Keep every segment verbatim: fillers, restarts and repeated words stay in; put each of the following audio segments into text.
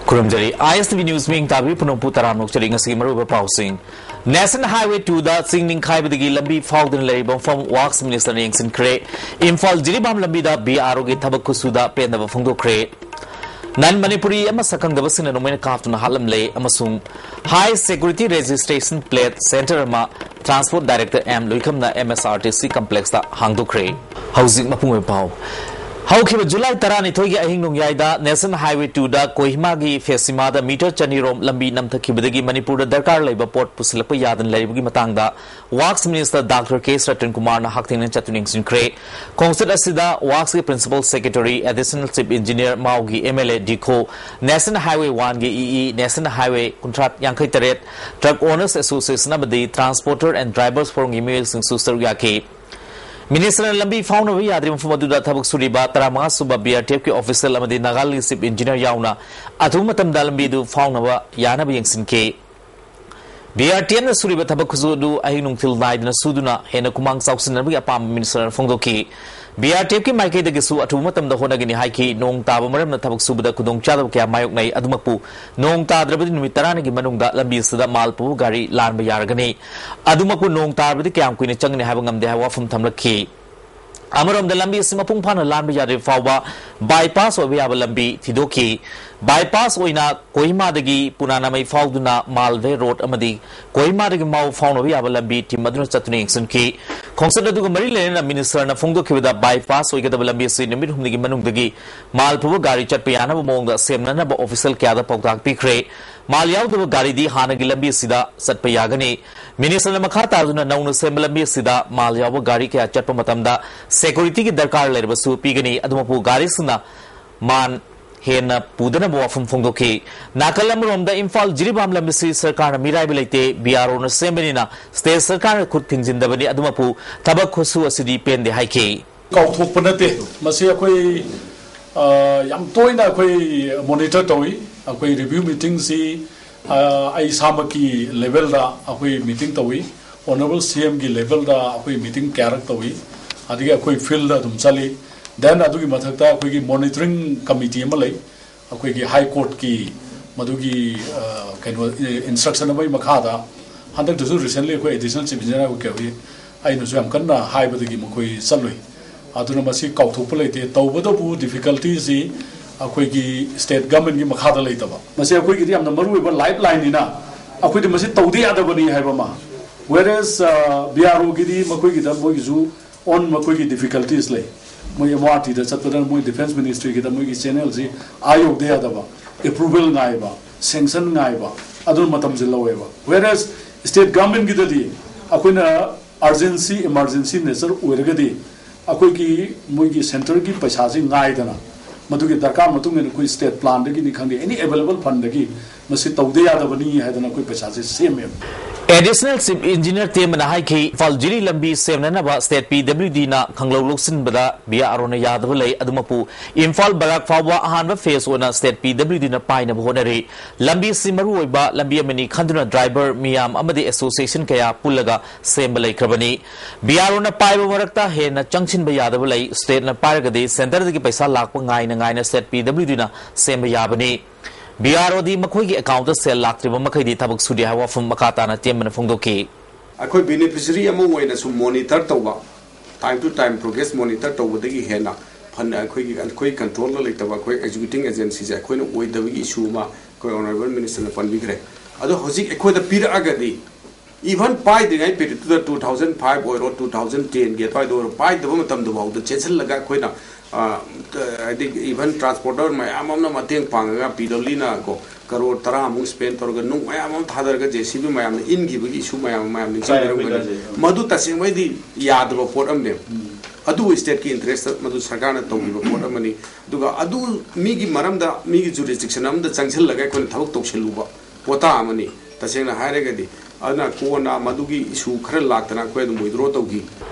ꯈꯨꯔꯨꯝꯖꯔꯤ꯫ ISTV News ꯃꯤꯡ ꯇꯥꯕꯤ ꯄꯨꯝꯅꯃꯛꯄꯨ ꯇꯔꯥꯝꯅ ꯑꯣꯛꯆꯔꯤ꯫ ꯉꯁꯤꯒꯤ ꯃꯔꯨꯑꯣꯏꯕ ꯄꯥꯎꯁꯤꯡ꯫ National Highway two ꯗ ꯆꯤꯡ ꯅꯤꯡꯈꯥꯏꯕꯗꯒꯤ ꯂꯝꯕꯤ ꯐꯥꯎꯗꯨꯅ ꯂꯩꯔꯤꯕ ꯃꯐꯝ Works Minister ꯅ ꯌꯦꯡꯁꯤꯟꯈ꯭ꯔꯦ꯫ ꯏꯝꯐꯥꯜ ꯖꯤꯔꯤꯕꯥꯝ ꯂꯝꯕꯤꯗ BRO ꯒꯤ ꯊꯕꯛ ꯈꯨꯠꯁꯨꯗ ꯄꯦꯟꯗꯕ ꯐꯣꯡꯗꯣꯛꯈ꯭ꯔꯦ꯫ Non Manipuri ꯑꯃ ꯁꯛꯈꯪꯗꯕꯁꯤꯡꯅ ꯅꯣꯡꯃꯩꯅ ꯀꯥꯞꯇꯨꯅ ꯍꯥꯠꯂꯝꯂꯦ ꯑꯃꯁꯨꯡ High Security Registration Plate Center ꯑꯃ Transport Director M ꯂꯨꯏꯈꯝꯅ MSRTC Complex ꯇ ꯍꯥꯡꯗꯣꯛꯈ꯭ꯔꯦ꯫ ꯍꯧꯖꯤꯛ ꯃꯄꯨꯡ ꯑꯣꯏꯕ ꯄꯥꯎ꯫ ꯍꯧꯈꯤꯕ ꯖꯨꯂꯥꯏ ꯇꯔꯥꯅꯤꯊꯣꯏꯒꯤ ꯑꯍꯤꯡ ꯅꯣꯡꯌꯥꯏꯗ National Highway two ꯗ ꯀꯣꯍꯤꯃꯥꯒꯤ ꯐꯦꯁꯤꯃꯥꯗ ꯃꯤꯇꯔ ꯆꯅꯤꯔꯣꯝ ꯂꯝꯕꯤ ꯅꯝꯊꯈꯤꯕꯗꯒꯤ ꯃꯅꯤꯄꯨꯔꯗ ꯗꯔꯀꯥꯔ ꯂꯩꯕ ꯄꯣꯠ ꯄꯨꯁꯤꯜꯂꯛꯄ ꯌꯥꯗꯅ ꯂꯩꯔꯤꯕꯒꯤ ꯃꯇꯥꯡꯗ Works Minister Doctor K ꯁꯇꯟ ꯀꯨꯃꯥꯔꯅ ꯍꯛꯊꯦꯡꯅ ꯆꯠꯇꯨꯅ ꯌꯦꯡꯁꯤꯟꯈ꯭ꯔꯦ꯫ ꯈꯣꯡꯆꯠ ꯑꯁꯤꯗ Works ꯀꯤ Principal Secretary, Additional Chief Engineer ꯃꯥꯎꯒꯤ MLA ꯗꯤꯈꯣ, National Highway one ꯒꯤ EE, National Highway ꯀꯨꯟꯊ꯭ꯔꯥ ꯌꯥꯡꯈꯩ ꯇꯔꯦꯠ Truck Owners Association ꯑꯃꯗꯤ Transporter and Drivers Forum ꯒꯤ ꯃꯤꯑꯣꯏꯁꯤꯡꯁꯨ ꯁꯔꯨꯛ ꯌꯥꯈꯤ꯫ Minister ꯅ ꯂꯝꯕꯤ ꯐꯥꯎꯅꯕ ꯌꯥꯗ꯭ꯔꯤꯕ ꯃꯐꯝ ꯑꯗꯨꯗ ꯊꯕꯛ ꯁꯨꯔꯤꯕ ꯇꯔꯥꯃꯉꯥ ꯁꯨꯕ BRTF ꯀꯤ official ꯑꯃꯗꯤ ꯅꯥꯒꯥꯂꯦꯟꯗ Chief Engineer ꯌꯥꯎꯅ ꯑꯊꯨꯕ ꯃꯇꯝꯗ ꯂꯝꯕꯤ ꯑꯗꯨ ꯐꯥꯎꯅꯕ ꯌꯥꯅꯕ ꯌꯦꯡꯁꯤꯟꯈꯤ꯫ BRTF ꯅ ꯁꯨꯔꯤꯕ ꯊꯕꯛ ꯈꯨꯁꯨ ꯑꯗꯨ ꯑꯍꯤꯡ ꯅꯨꯡꯊꯤꯜ ꯅꯥꯏꯗꯅ ꯁꯨꯗꯨꯅ ꯍꯦꯟꯅ ꯈꯨꯃꯥꯡ ꯆꯥꯎꯁꯤꯟꯅꯕꯒꯤ ꯑꯄꯥꯝꯕ Minister ꯅ ꯐꯣꯡꯗꯣꯛꯈꯤ꯫ BRTF ꯀꯤ ꯃꯥꯏꯀꯩꯗꯒꯤꯁꯨ ꯑꯊꯨꯕ ꯃꯇꯝꯗ ꯍꯣꯠꯅꯒꯅꯤ ꯍꯥꯏꯈꯤ꯫ ꯅꯣꯡ ꯇꯥꯕ ꯃꯔꯝꯅ ꯊꯕꯛ ꯁꯨꯕꯗ ꯈꯨꯗꯣꯡꯆꯥꯗꯕ ꯀꯌꯥ ꯃꯥꯌꯣꯛꯅꯩ꯫ ꯑꯗꯨꯃꯛꯄꯨ ꯅꯣꯡ ꯇꯥꯗ꯭ꯔꯕꯗꯤ ꯅꯨꯃꯤꯠ ꯇꯔꯥꯅꯤꯒꯤ ꯃꯅꯨꯡꯗ ꯂꯝꯕꯤ ꯑꯁꯤꯗ ꯃꯥꯜ ꯄꯨꯕ ꯒꯥꯔꯤ ꯂꯥꯟꯕ ꯌꯥꯔꯒꯅꯤ꯫ ꯑꯗꯨꯃꯛꯄꯨ ꯅꯣꯡ ꯇꯥꯔꯕꯗꯤ ꯀꯌꯥꯝ ꯀꯨꯏꯅ ꯆꯪꯒꯅꯤ ꯍꯥꯏꯕ ꯉꯝꯗꯦ ꯍꯥꯏꯕ ꯋꯥꯐꯝ ꯊꯝꯂꯛꯈꯤ꯫ ꯑꯃꯔꯣꯝꯗ ꯂꯝꯕꯤ ꯑꯁꯤ ꯃꯄꯨꯡ ꯐꯥꯅ ꯂꯥꯟꯕ ꯌꯥꯗ꯭ꯔꯤꯕ ꯐꯥꯎꯕ bypass ꯑꯣꯏꯕ ꯌꯥꯕ ꯂꯝꯕꯤ ꯊꯤꯗꯣꯛꯈꯤ꯫ Bypass ꯑꯣꯏꯅ ꯀꯣꯍꯤꯃꯥꯗꯒꯤ ꯄꯨꯅꯥꯅꯥꯃꯩ ꯐꯥꯎꯗꯨꯅ ꯃꯥꯜꯚꯦ ꯔꯣꯗ ꯑꯃꯗꯤ ꯀꯣꯍꯤꯃꯥꯗꯒꯤ ꯃꯥꯎ ꯐꯥꯎꯅꯕ ꯌꯥꯕ ꯂꯝꯕꯤ team ꯑꯗꯨꯅ ꯆꯠꯇꯨꯅ ꯌꯦꯡꯁꯤꯟꯈꯤ꯫ ꯈꯣꯡꯆꯠ ꯑꯗꯨꯒ ꯃꯔꯤ ꯂꯩꯅꯅ Minister ꯅ ꯐꯣꯡꯗꯣꯛꯈꯤꯕꯗ bypass ꯑꯣꯏꯒꯗꯕ ꯂꯝꯕꯤ ꯑꯁꯤ ꯅꯨꯃꯤꯠ ꯍꯨꯝꯅꯤꯒꯤ ꯃꯅꯨꯡꯗꯒꯤ ꯃꯥꯜ ꯄꯨꯕ ꯒꯥꯔꯤ ꯆꯠꯄ ꯌꯥꯅꯕ ꯃꯑꯣꯡꯗ ꯁꯦꯝꯅꯅꯕ official ꯀꯌꯥꯗ ꯄꯥꯎꯇꯥꯛ ꯄꯤꯈ꯭ꯔꯦ꯫ ꯃꯥꯜ ꯌꯥꯎꯗꯕ ꯒꯥꯔꯤꯗꯤ ꯍꯥꯟꯅꯒꯤ ꯂꯝꯕꯤ ꯑꯁꯤꯗ ꯆꯠꯄ ꯌꯥꯒꯅꯤ꯫ Minister ꯅ ꯃꯈꯥ ꯇꯥꯗꯨꯅ ꯅꯧꯅ ꯁꯦꯝꯕ ꯂꯝꯕꯤ ꯑꯁꯤꯗ ꯃꯥꯜ ꯌꯥꯎꯕ ꯒꯥꯔꯤ ꯀꯌꯥ ꯆꯠꯄ ꯃꯇꯝꯗ security ꯒꯤ ꯗꯔꯀꯥꯔ ꯂꯩꯔꯕꯁꯨ ꯄꯤꯒꯅꯤ꯫ ꯑꯗꯨꯃꯛꯄꯨ ꯒꯥꯔꯤꯁꯤꯡꯅ ꯃꯥꯟ ꯍꯦꯟꯅ ꯄꯨꯗꯅꯕ ꯋꯥꯐꯝ ꯐꯣꯡꯗꯣꯛꯈꯤ꯫ ꯅꯥꯀꯜ ꯑꯃꯔꯣꯝꯗ ꯏꯝꯐꯥꯜ ꯖꯤꯔꯤꯕꯥꯝ ꯂꯝꯕꯤꯁꯤ ꯁꯔꯀꯥꯔꯅ ꯃꯤꯔꯥꯏꯕ ꯂꯩꯇꯦ, BRO ꯅ ꯁꯦꯝꯕꯅꯤꯅ state ꯁꯔꯀꯥꯔꯅ ꯈꯨꯠ ꯊꯤꯡꯖꯤꯟꯗꯕꯅꯤ, ꯑꯗꯨꯃꯛꯄꯨ ꯊꯕꯛ ꯈꯨꯠꯁꯨ ꯑꯁꯤꯗꯤ ꯄꯦꯟꯗꯦ ꯍꯥꯏꯈꯤ꯫ ꯀꯥꯎꯊꯣꯛꯄ ꯅꯠꯇꯦ꯫ ꯃꯁꯤ ꯑꯩꯈꯣꯏ, ꯑ, ꯌꯥꯝ ꯇꯣꯏꯅ ꯑꯩꯈꯣꯏ monitor ꯇꯧꯏ꯫ ꯑꯩꯈꯣꯏ review meeting ꯁꯤ, ꯑ, ꯑꯩ ꯏꯁꯥꯃꯛꯀꯤ level ꯗ ꯑꯩꯈꯣꯏ meeting ꯇꯧꯏ꯫ Honourable CM ꯒꯤ level ꯗ ꯑꯩꯈꯣꯏ meeting ꯀꯌꯥꯔꯛ ꯇꯧꯏ꯫ ꯑꯗꯒꯤ ꯑꯩꯈꯣꯏ field ꯗ ꯑꯗꯨꯝ ꯆꯠꯂꯤ꯫ Then ꯑꯗꯨꯒꯤ ꯃꯊꯛꯇ ꯑꯩꯈꯣꯏꯒꯤ monitoring committee ꯑꯃ ꯂꯩ꯫ ꯑꯩꯈꯣꯏꯒꯤ ꯍꯥꯏ ꯀꯣꯔꯠꯀꯤ ꯃꯗꯨꯒꯤ ꯑ, ꯀꯩꯅꯣ, ꯏꯟꯁꯇ꯭ꯔꯛꯁꯟ ꯑꯃꯒꯤ ꯃꯈꯥꯗ ꯍꯟꯗꯛꯇꯁꯨ ꯔꯤꯁꯦꯟꯂꯤ ꯑꯩꯈꯣꯏ ꯑꯦꯗꯤꯁꯅꯦꯜ ꯆꯤꯐ ꯏꯟꯖꯤꯅꯤꯌꯔ ꯑꯩꯈꯣꯏ ꯑꯩꯅꯁꯨ ꯌꯥꯝ ꯀꯟꯅ ꯍꯥꯏꯕꯗꯒꯤ ꯃꯈꯣꯏ ꯆꯠꯂꯨꯏ꯫ ꯑꯗꯨꯅ ꯃꯁꯤ ꯀꯥꯎꯊꯣꯛꯄ ꯂꯩꯇꯦ꯫ ꯇꯧꯕꯇꯕꯨ ꯗꯤꯐꯤꯀꯜꯇꯤꯁꯤ ꯑꯩꯈꯣꯏꯒꯤ ꯁ꯭ꯇꯦꯠ ꯒꯃꯦꯟꯒꯤ ꯃꯈꯥꯗ ꯂꯩꯇꯕ, ꯃꯁꯤ ꯑꯩꯈꯣꯏꯒꯤꯗꯤ ꯌꯥꯝꯅ ꯃꯔꯨ ꯑꯣꯏꯕ ꯂꯥꯏꯐ ꯂꯥꯏꯟꯅꯤꯅ ꯑꯩꯈꯣꯏꯗꯤ ꯃꯁꯤ ꯇꯧꯗ ꯌꯥꯗꯕꯅꯤ ꯍꯥꯏꯕ ꯑꯃ꯫ ꯋꯦꯔꯦꯁ ꯕꯤ ꯑꯥꯔ ꯑꯣꯒꯤꯗꯤ ꯃꯈꯣꯏꯒꯤꯗ ꯃꯣꯏꯒꯤꯁꯨ ꯑꯣꯟ ꯃꯈꯣꯏꯒꯤ ꯗꯤꯐꯤꯀꯜꯇꯤꯁ ꯂꯩ꯫ ꯃꯣꯏ ꯑꯦꯝ ꯑꯥꯔ ꯇꯤꯗ ꯆꯠꯄꯗ ꯃꯣꯏ ꯗꯤꯐꯦꯟꯁ ꯃꯤꯅꯤꯁꯇ꯭ꯔꯤꯒꯤꯗ ꯃꯣꯏꯒꯤ ꯆꯦꯅꯦꯜꯁꯤ ꯑꯥ ꯌꯧꯗ ꯌꯥꯗꯕ, ꯑꯦꯄ꯭ꯔꯨꯚꯦꯜ ꯉꯥꯏꯕ, ꯁꯦꯡꯁꯟ ꯉꯥꯏꯕ, ꯑꯗꯨꯅ ꯃꯇꯝꯁꯦ ꯂꯧꯋꯦꯕ꯫ ꯋꯦꯔꯦꯁ ꯁ꯭ꯇꯦꯠ ꯒꯃꯦꯟꯒꯤꯗꯗꯤ ꯑꯩꯈꯣꯏꯅ ꯑꯔꯖꯦꯟꯁꯤ, ꯏꯃꯥꯔꯖꯦꯟꯁꯤ ꯅꯦꯆꯔ ꯑꯣꯏꯔꯒꯗꯤ ꯑꯩꯈꯣꯏꯒꯤ ꯃꯣꯏꯒꯤ ꯁꯦꯟꯇꯔꯒꯤ ꯄꯩꯁꯥꯁꯤ ꯉꯥꯏꯗꯅ ꯃꯗꯨꯒꯤ ꯗꯔꯀꯥꯔ ꯃꯇꯨꯡ ꯏꯟꯅ ꯑꯩꯈꯣꯏ ꯁ꯭ꯇꯦꯠ ꯄ꯭ꯂꯥꯟꯗꯒꯤꯅꯤ ꯈꯪꯗꯦ, ꯑꯦꯅꯤ ꯑꯦꯕꯥꯏꯂꯦꯕꯜ ꯐꯟꯗꯒꯤ ꯃꯁꯤ ꯇꯧꯗ ꯌꯥꯗꯕꯅꯤ ꯍꯥꯏꯗꯅ ꯑꯩꯈꯣꯏ ꯄꯩꯁꯥꯁꯦ ꯁꯦꯝꯃꯦꯕ꯫ ꯑꯦꯗꯤꯁꯅꯦꯜ ꯆꯤꯐ ꯏꯟꯖꯤꯅꯤꯌꯔ ꯇꯦꯝꯕꯅ ꯍꯥꯏꯈꯤ, ꯏꯝꯐꯥꯜ ꯖꯤꯔꯤ ꯂꯝꯕꯤ ꯁꯦꯝꯅꯅꯕ ꯁ꯭ꯇꯦꯠ ꯄꯤ ꯗꯕ꯭ꯂꯤꯎ ꯗꯤꯅ ꯈꯪꯂꯧ ꯂꯧꯁꯤꯟꯕꯗ ꯕꯤ ꯑꯥꯔ ꯑꯣꯅ ꯌꯥꯗꯕ ꯂꯩ꯫ ꯑꯗꯨꯃꯛꯄꯨ ꯏꯝꯐꯥꯜ ꯕꯔꯥꯛ ꯐꯥꯎꯕ ꯑꯍꯥꯟꯕ ꯐꯦꯖ ꯑꯣꯏꯅ ꯁ꯭ꯇꯦꯠ ꯄꯤ ꯗꯕ꯭ꯂꯤꯎ ꯗꯤꯅ ꯄꯥꯏꯅꯕ ꯍꯣꯠꯅꯔꯤ꯫ ꯂꯝꯕꯤꯁꯤ ꯃꯔꯨꯑꯣꯏꯕ ꯂꯝꯕꯤ ꯑꯃꯅꯤ ꯈꯟꯗꯨꯅ ꯗ꯭ꯔꯥꯏꯚꯔ ꯃꯤꯌꯥꯝ ꯑꯃꯗꯤ ꯑꯦꯁꯣꯁꯤꯌꯦꯁꯟ ꯀꯌꯥ ꯄꯨꯜꯂꯒ ꯁꯦꯝꯕ ꯂꯩꯈ꯭ꯔꯕꯅꯤ꯫ ꯕꯤ ꯑꯥꯔ ꯑꯣꯅ ꯄꯥꯏꯕ ꯃꯔꯛꯇ ꯍꯦꯟꯅ ꯆꯪꯁꯤꯟꯕ ꯌꯥꯗꯕ ꯂꯩ꯫ ꯁ꯭ꯇꯦꯠꯅ ꯄꯥꯏꯔꯒꯗꯤ ꯁꯦꯟꯇꯔꯗꯒꯤ ꯄꯩꯁꯥ ꯂꯥꯛꯄ ꯉꯥꯏꯅ ꯉꯥꯏꯅ ꯁ꯭ꯇꯦꯠ ꯄꯤ ꯗꯕ꯭ꯂꯤꯎ ꯗꯤꯅ ꯁꯦꯝꯕ ꯌꯥꯕꯅꯤ꯫ ꯕꯤ ꯑꯥꯔ ꯑꯣꯗꯤ ꯃꯈꯣꯏꯒꯤ ꯑꯦꯀꯥꯎꯟꯇ ꯁꯦꯜ ꯂꯥꯛꯇ꯭ꯔꯤꯕ ꯃꯈꯩꯗꯤ ꯊꯕꯛ ꯁꯨꯗꯦ ꯍꯥꯏꯕ ꯋꯥꯐꯝ ꯃꯈꯥ ꯇꯥꯅ ꯇꯦꯝꯕꯅ ꯐꯣꯡꯗꯣꯛꯈꯤ꯫ ꯑꯩꯈꯣꯏ ꯕꯦꯅꯤꯐꯤꯁꯔꯤ ꯑꯃ ꯑꯣꯏꯅ ꯁꯨꯝ ꯃꯣꯅꯤꯇꯔ ꯇꯧꯕ, time two time progress monitor ꯇꯧꯕꯗꯒꯤ ꯍꯦꯟꯅ ꯐꯟ ꯑꯩꯈꯣꯏꯒꯤ, ꯑꯩꯈꯣꯏ ꯀꯟꯇ꯭ꯔꯣꯜꯗ ꯂꯩꯇꯕ ꯑꯩꯈꯣꯏ ꯑꯦꯛꯖꯤꯀ꯭ꯌꯨꯇꯤꯡ ꯑꯦꯖꯦꯟꯁꯤꯁꯦ ꯑꯩꯈꯣꯏꯅ ꯑꯣꯏꯗꯕꯒꯤ ꯏꯁꯨ ꯑꯃ ꯑꯩꯈꯣꯏ ꯑꯣꯅꯔꯦꯕꯜ ꯃꯤꯅꯤꯁꯇꯔꯅ ꯄꯟꯕꯤꯈ꯭ꯔꯦ꯫ ꯑꯗꯣ ꯍꯧꯖꯤꯛ ꯑꯩꯈꯣꯏꯗ ꯄꯤꯔꯛꯑꯒꯗꯤ, ꯏꯚꯟ ꯄꯥꯏꯗ꯭ꯔꯤꯉꯩ ꯄꯤꯔꯤꯠꯇꯨꯗ, ꯇꯨ ꯊꯥꯎꯖꯟ ꯐꯥꯏꯚ ꯑꯣꯏꯔꯣ, ꯇꯨ ꯊꯥꯎꯖꯟ ꯇꯦꯟꯒꯤ ꯑꯗꯨꯋꯥꯏꯗ ꯑꯣꯏꯔꯣ, ꯄꯥꯏꯗꯕ ꯃꯇꯝꯗꯐꯥꯎꯗ ꯆꯦꯟꯁꯤꯜꯂꯒ ꯑꯩꯈꯣꯏꯅ, ꯑ, ꯍꯥꯏꯗꯤ ꯏꯚꯟ ꯇ꯭ꯔꯥꯟꯁꯄꯣꯔꯇꯔ ꯃꯌꯥꯝ ꯑꯃꯅ ꯃꯇꯦꯡ ꯄꯥꯡꯉꯒ ꯄꯤ ꯗꯕ꯭ꯂꯤꯎꯅ ꯀꯣ, ꯀꯔꯣꯔ ꯇꯔꯥꯃꯨꯛ ꯁ꯭ꯄꯦꯟ ꯇꯧꯔꯒ ꯅꯨꯡ ꯃꯌꯥꯝ ꯑꯃ ꯊꯥꯗꯔꯒ ꯖꯦ ꯁꯤ ꯕꯤ ꯃꯌꯥꯝꯅ ꯏꯟꯈꯤꯕꯒꯤ ꯏꯁꯨ ꯃꯌꯥꯝ ꯑꯃ ꯃꯌꯥꯝ ꯅꯤꯡꯁꯤꯡꯕꯤꯔꯝꯒꯅꯤ꯫ ꯃꯗꯨ ꯇꯁꯦꯡꯕꯩꯗꯤ ꯌꯥꯗꯕ ꯄꯣꯠ ꯑꯃꯅꯦ꯫ ꯑꯗꯨꯕꯨ ꯁ꯭ꯇꯦꯠꯀꯤ ꯏꯟꯇꯔꯦꯁꯇ ꯃꯗꯨ ꯁꯔꯀꯥꯔꯅ ꯇꯧꯈꯤꯕ ꯄꯣꯠ ꯑꯃꯅꯤ꯫ ꯑꯗꯨꯒ ꯑꯗꯨ ꯃꯤꯒꯤ ꯃꯔꯝꯗ, ꯃꯤꯒꯤ ꯖꯨꯔꯤꯁꯗꯤꯛꯁꯟ ꯑꯃꯗ ꯆꯪꯁꯤꯜꯂꯒ ꯑꯩꯈꯣꯏꯅ ꯊꯕꯛ ꯇꯧꯁꯤꯜꯂꯨꯕ ꯄꯣꯠꯇꯥ ꯑꯃꯅꯤ꯫ ꯇꯁꯦꯡꯅ ꯍꯥꯏꯔꯒꯗꯤ ꯑꯗꯨꯅ ꯀꯣꯟꯅ ꯃꯗꯨꯒꯤ ꯏꯁꯨ ꯈꯔ ꯂꯥꯛꯇꯅ ꯑꯩꯈꯣꯏ ꯑꯗꯨꯝ ꯋꯤꯗ꯭ꯔꯣ ꯇꯧꯈꯤ꯫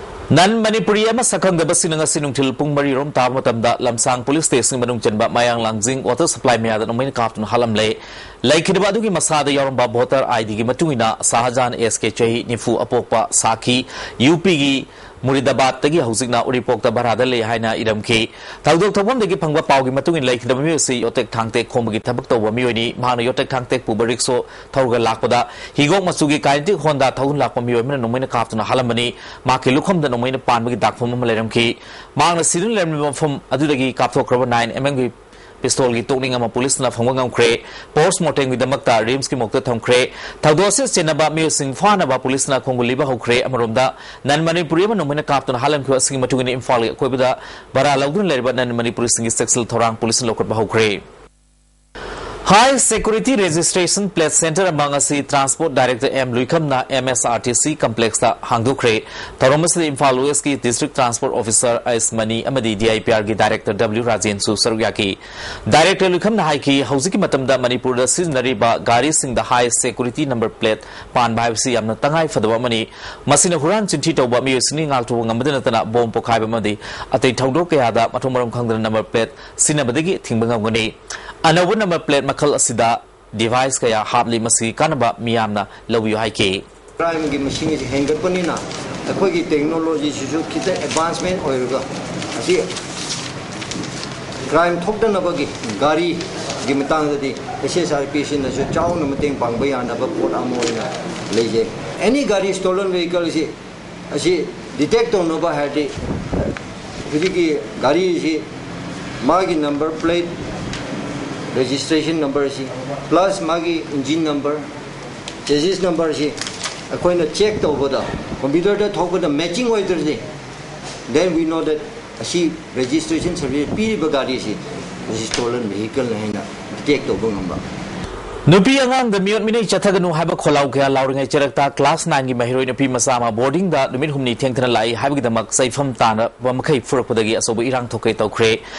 ꯅꯟ ꯃꯅꯤꯄꯨꯔꯤ ꯑꯃ ꯁꯛꯈꯪꯗꯕꯁꯤꯡꯅ ꯉꯁꯤ ꯅꯨꯡꯊꯤꯜ ꯄꯨꯡ ꯃꯔꯤ ꯔꯣꯝ ꯇꯥꯕ ꯃꯇꯝꯗ ꯂꯝꯁꯥꯡ ꯄꯨꯂꯤꯁ ꯁ꯭ꯇꯦꯁꯟ ꯃꯅꯨꯡ ꯆꯟꯕ ꯃꯌꯥꯡ ꯂꯥꯡꯖꯤꯡ ꯋꯥꯇꯔ ꯁꯄ꯭ꯂꯥꯏ ꯃꯌꯥꯗ ꯅꯣꯡꯃꯩꯅ ꯀꯥꯞꯇꯨꯅ ꯍꯥꯠꯂꯝꯂꯦ꯫ ꯂꯩꯈꯤꯗꯕ ꯑꯗꯨꯒꯤ ꯃꯁꯥꯗ ꯌꯥꯎꯔꯝꯕ ꯚꯣꯇꯔ ꯑꯥꯏ ꯗꯤꯒꯤ ꯃꯇꯨꯡ ꯏꯟꯅ ꯁꯥꯍꯖꯥꯟ ꯑꯦꯁ ꯀꯦ, ꯆꯍꯤ ꯅꯤꯐꯨ, ꯑꯄꯣꯛꯄ ꯁꯥꯈꯤ, ꯌꯨ ꯄꯤꯒꯤ ꯃꯨꯔꯤꯗꯥꯕꯥꯗꯇꯒꯤ ꯍꯧꯖꯤꯛꯅ ꯎꯔꯤꯄꯣꯛꯇ ꯚꯔꯥꯗ ꯂꯩ ꯍꯥꯏꯅ ꯏꯔꯝꯈꯤ꯫ ꯊꯧꯗꯣꯛ ꯊꯣꯛꯐꯝꯗꯒꯤ ꯐꯪꯕ ꯄꯥꯎꯒꯤ ꯃꯇꯨꯡ ꯏꯟꯅ, ꯂꯩꯈꯤꯗꯕ ꯃꯤꯑꯣꯏ ꯑꯁꯤ ꯌꯣꯠꯇꯦꯛ ꯊꯥꯡꯇꯦꯛ ꯈꯣꯝꯕꯒꯤ ꯊꯕꯛ ꯇꯧꯕ ꯃꯤꯑꯣꯏꯅꯤ꯫ ꯃꯍꯥꯛꯅ ꯌꯣꯠꯇꯦꯛ ꯊꯥꯡꯇꯦꯛ ꯄꯨꯕ ꯔꯤꯛꯁꯣ ꯊꯧꯔꯒ ꯂꯥꯛꯄꯗ ꯍꯤꯒꯣꯛ ꯃꯆꯨꯒꯤ ꯀꯥꯏꯅꯦꯇꯤꯛ ꯍꯣꯟꯗꯥ ꯊꯧꯗꯨꯅ ꯂꯥꯛꯄ ꯃꯤꯑꯣꯏ ꯑꯃꯅ ꯅꯣꯡꯃꯩꯅ ꯀꯥꯞꯇꯨꯅ ꯍꯥꯠꯂꯝꯕꯅꯤ꯫ ꯃꯍꯥꯛꯀꯤ ꯂꯨꯈꯝꯗ ꯅꯣꯡꯃꯩꯅ ꯄꯥꯟꯕꯒꯤ ꯗꯥꯛꯐꯝ ꯑꯃ ꯂꯩꯔꯝꯈꯤ꯫ ꯃꯍꯥꯛꯅ ꯁꯤꯗꯨꯅ ꯂꯩꯔꯝꯂꯤꯕ ꯃꯐꯝ ꯑꯗꯨꯗꯒꯤ ꯀꯥꯞꯊꯣꯛꯈ꯭ꯔꯕ ꯅꯥꯏꯟ ꯑꯦꯝ ꯑꯦꯝꯒꯤ ꯄꯤꯁꯇꯣꯜꯒꯤ ꯇꯣꯛꯅꯤꯡ ꯑꯃ ꯄꯨꯂꯤꯁꯅ ꯐꯪꯕ ꯉꯝꯈ꯭ꯔꯦ꯫ ꯄꯣꯁ꯭ꯠꯃꯣꯔꯇꯦꯝꯒꯤꯗꯃꯛꯇ ꯔꯤꯝꯁꯀꯤ ꯃꯣꯔꯒꯇ ꯊꯝꯈ꯭ꯔꯦ꯫ ꯊꯧꯗꯣꯛ ꯑꯁꯤ ꯆꯦꯟꯅꯕ ꯃꯤꯑꯣꯏꯁꯤꯡ ꯐꯥꯅꯕ ꯄꯨꯂꯤꯁꯅ ꯈꯣꯡꯒꯨꯜ ꯂꯤꯕ ꯍꯧꯈ꯭ꯔꯦ꯫ ꯑꯃꯔꯣꯝꯗ, ꯅꯟ ꯃꯅꯤꯄꯨꯔꯤ ꯑꯃ ꯅꯣꯡꯃꯩꯅ ꯀꯥꯞꯇꯨꯅ ꯍꯥꯠꯂꯝꯈꯤꯕ ꯑꯁꯤꯒꯤ ꯃꯇꯨꯡ ꯏꯟꯅ ꯏꯝꯐꯥꯜꯒꯤ ꯑꯀꯣꯏꯕꯗ ꯚꯔꯥ ꯂꯧꯗꯨꯅ ꯂꯩꯔꯤꯕ ꯅꯟ ꯃꯅꯤꯄꯨꯔꯤꯁꯤꯡꯒꯤ ꯆꯦꯛꯁꯤꯜ ꯊꯧꯔꯥꯡ ꯄꯨꯂꯤꯁꯅ ꯂꯧꯈꯠꯄ ꯍꯧꯈ꯭ꯔꯦ꯫ High Security Registration Plate Center ꯑꯃ ꯉꯁꯤ Transport Director ꯑꯦꯝ ꯂꯨꯏꯈꯝꯅ ꯑꯦꯝ ꯑꯦꯁ ꯑꯥꯔ ꯇꯤ ꯁꯤ ꯀꯝꯄ꯭ꯂꯦꯛꯁꯇ ꯍꯥꯡꯗꯣꯛꯈ꯭ꯔꯦ꯫ ꯊꯧꯔꯝ ꯑꯁꯤꯗ ꯏꯝꯐꯥꯜ ꯋꯦꯁꯀꯤ ꯗꯤꯁꯇ꯭ꯔꯤꯛ ꯇ꯭ꯔꯥꯟꯁꯄꯣꯔꯠ ꯑꯣꯐꯤꯁꯥꯔ ꯑꯩꯁ ꯃꯅꯤ ꯑꯃꯗꯤ D I P ꯑꯥꯔꯒꯤ director W ꯔꯥꯖꯦꯟꯁꯨ ꯁꯔꯨꯛ ꯌꯥꯈꯤ꯫ ꯗꯥꯏꯔꯦꯛꯇꯔ ꯂꯨꯏꯈꯝꯅ ꯍꯥꯏꯈꯤ, ꯍꯧꯖꯤꯛꯀꯤ ꯃꯇꯝꯗ ꯃꯅꯤꯄꯨꯔꯗ ꯁꯤꯖꯤꯟꯅꯔꯤꯕ ꯒꯥꯔꯤꯁꯤꯡꯗ ꯍꯥꯏ ꯁꯦꯀ꯭ꯌꯨꯔꯤꯇꯤ ꯅꯝꯕꯔ ꯄ꯭ꯂꯦꯠ ꯄꯥꯟꯕ ꯍꯥꯏꯕꯁꯤ ꯌꯥꯝꯅ ꯇꯉꯥꯏ ꯐꯗꯕ ꯑꯃꯅꯤ꯫ ꯃꯁꯤꯅ ꯍꯨꯔꯥꯟ ꯆꯤꯟꯊꯤ ꯇꯧꯕ ꯃꯤꯑꯣꯏꯁꯤꯡꯒꯤ ꯉꯥꯛꯊꯣꯛꯄ ꯉꯝꯕꯗ ꯅꯠꯇꯅ ꯕꯣꯝ ꯄꯣꯈꯥꯏꯕ ꯑꯃꯗꯤ ꯑꯇꯩ ꯊꯧꯗꯣꯛ ꯀꯌꯥꯗ ꯃꯊꯣꯡ ꯃꯔꯝ ꯈꯪꯗꯅ ꯅꯝꯕꯔ ꯄ꯭ꯂꯦꯠ ꯁꯤꯖꯤꯟꯅꯕꯗꯒꯤ ꯊꯤꯡꯕ ꯉꯝꯒꯅꯤ꯫ ꯑꯅꯧꯕ ꯅꯝꯕꯔ ꯄ꯭ꯂꯦꯠ ꯃꯈꯜ ꯑꯁꯤꯗ ꯗꯤꯚꯥꯏꯁ ꯀꯌꯥ ꯍꯥꯞꯂꯤ꯫ ꯃꯁꯤꯒꯤ ꯀꯥꯟꯅꯕ ꯃꯤꯌꯥꯝꯅ ꯂꯧꯕꯤꯌꯨ ꯍꯥꯏꯈꯤ꯫ ꯀ꯭ꯔꯥꯏꯝꯒꯤ ꯃꯁꯤꯡ ꯑꯁꯤ ꯍꯦꯟꯒꯠꯄꯅꯤꯅ ꯑꯩꯈꯣꯏꯒꯤ ꯇꯦꯛꯅꯣꯂꯣꯖꯤꯁꯤꯁꯨ ꯈꯤꯇꯪ ꯑꯦꯗꯚꯥꯟꯁꯃꯦꯟ ꯑꯣꯏꯔꯒ ꯑꯁꯤ ꯀ꯭ꯔꯥꯏꯝ ꯊꯣꯛꯇꯅꯕꯒꯤ ꯒꯥꯔꯤꯒꯤ ꯃꯇꯥꯡꯗꯗꯤ ꯑꯦꯁ ꯑꯦꯁ ꯑꯥꯔ ꯄꯤ ꯁꯤꯅꯁꯨ ꯆꯥꯎꯅ ꯃꯇꯦꯡ ꯄꯥꯡꯕ ꯌꯥꯅꯕ ꯄꯣꯠ ꯑꯃ ꯑꯣꯏꯅ ꯂꯩꯖꯩ꯫ ꯑꯦꯅꯤ ꯒꯥꯔꯤ ꯁ꯭ꯇꯣꯂꯟ ꯚꯦꯍꯤꯀꯜꯁꯤ ꯑꯁꯤ ꯗꯤꯇꯦꯛ ꯇꯧꯅꯕ ꯍꯥꯏꯔꯗꯤ ꯍꯧꯖꯤꯛꯀꯤ ꯒꯥꯔꯤꯁꯤ ꯃꯥꯒꯤ ꯅꯝꯕꯔ ꯄ꯭ꯂꯦꯠ ꯔꯦꯖꯤꯁꯇ꯭ꯔꯦꯁꯟ ꯅꯝꯕꯔꯁꯤ ꯄ꯭ꯂꯁ ꯃꯥꯒꯤ ꯏꯟꯖꯤꯟ ꯅꯝꯕꯔ ꯆꯦꯁꯤꯁ ꯅꯝꯕꯔꯁꯤ ꯑꯩꯈꯣꯏꯅ ꯆꯦꯛ ꯇꯧꯕꯗ ꯀꯝꯄ꯭ꯌꯨꯇꯔꯗ ꯊꯣꯛꯄꯗ ꯃꯦꯆꯤꯡ ꯑꯣꯏꯗ꯭ꯔꯗꯤ then we know that ꯑꯁꯤ ꯔꯦꯖꯤꯁꯇ꯭ꯔꯦꯁꯟ ꯁꯥꯔꯇꯤꯐꯤꯀꯦꯠ ꯄꯤꯔꯤꯕ ꯒꯥꯔꯤꯁꯤ ꯑꯁꯤ ꯁ꯭ꯇꯣꯂꯟ ꯚꯦꯍꯤꯀꯜꯅꯤ ꯍꯥꯏꯅ ꯗꯤꯇꯦꯛ ꯇꯧꯕ ꯉꯝꯕ꯫ ꯅꯨꯄꯤ ꯑꯉꯥꯡꯗ ꯃꯤꯑꯣꯠ ꯃꯤꯅꯩ ꯆꯠꯊꯒꯅꯨ ꯍꯥꯏꯕ ꯈꯣꯜꯂꯥꯎ ꯀꯌꯥ ꯂꯥꯎꯔꯤꯉꯩ ꯆꯔꯛꯇ ꯀ꯭ꯂꯥꯁ ꯅꯥꯏꯟꯒꯤ ꯃꯍꯩꯔꯣꯏ ꯅꯨꯄꯤ ꯃꯆꯥ ꯑꯃ ꯕꯣꯔꯗꯤꯡꯗ ꯅꯨꯃꯤꯠ ꯍꯨꯝꯅꯤ ꯊꯦꯡꯊꯅ ꯂꯥꯛꯏ ꯍꯥꯏꯕꯒꯤꯗꯃꯛ ꯆꯩꯐꯝ ꯇꯥꯅꯕ ꯃꯈꯩ ꯐꯨꯔꯛꯄꯗꯒꯤ ꯑꯆꯧꯕ ꯏꯔꯥꯡ ꯊꯣꯛꯀꯦ ꯇꯧꯈ꯭ꯔꯦ꯫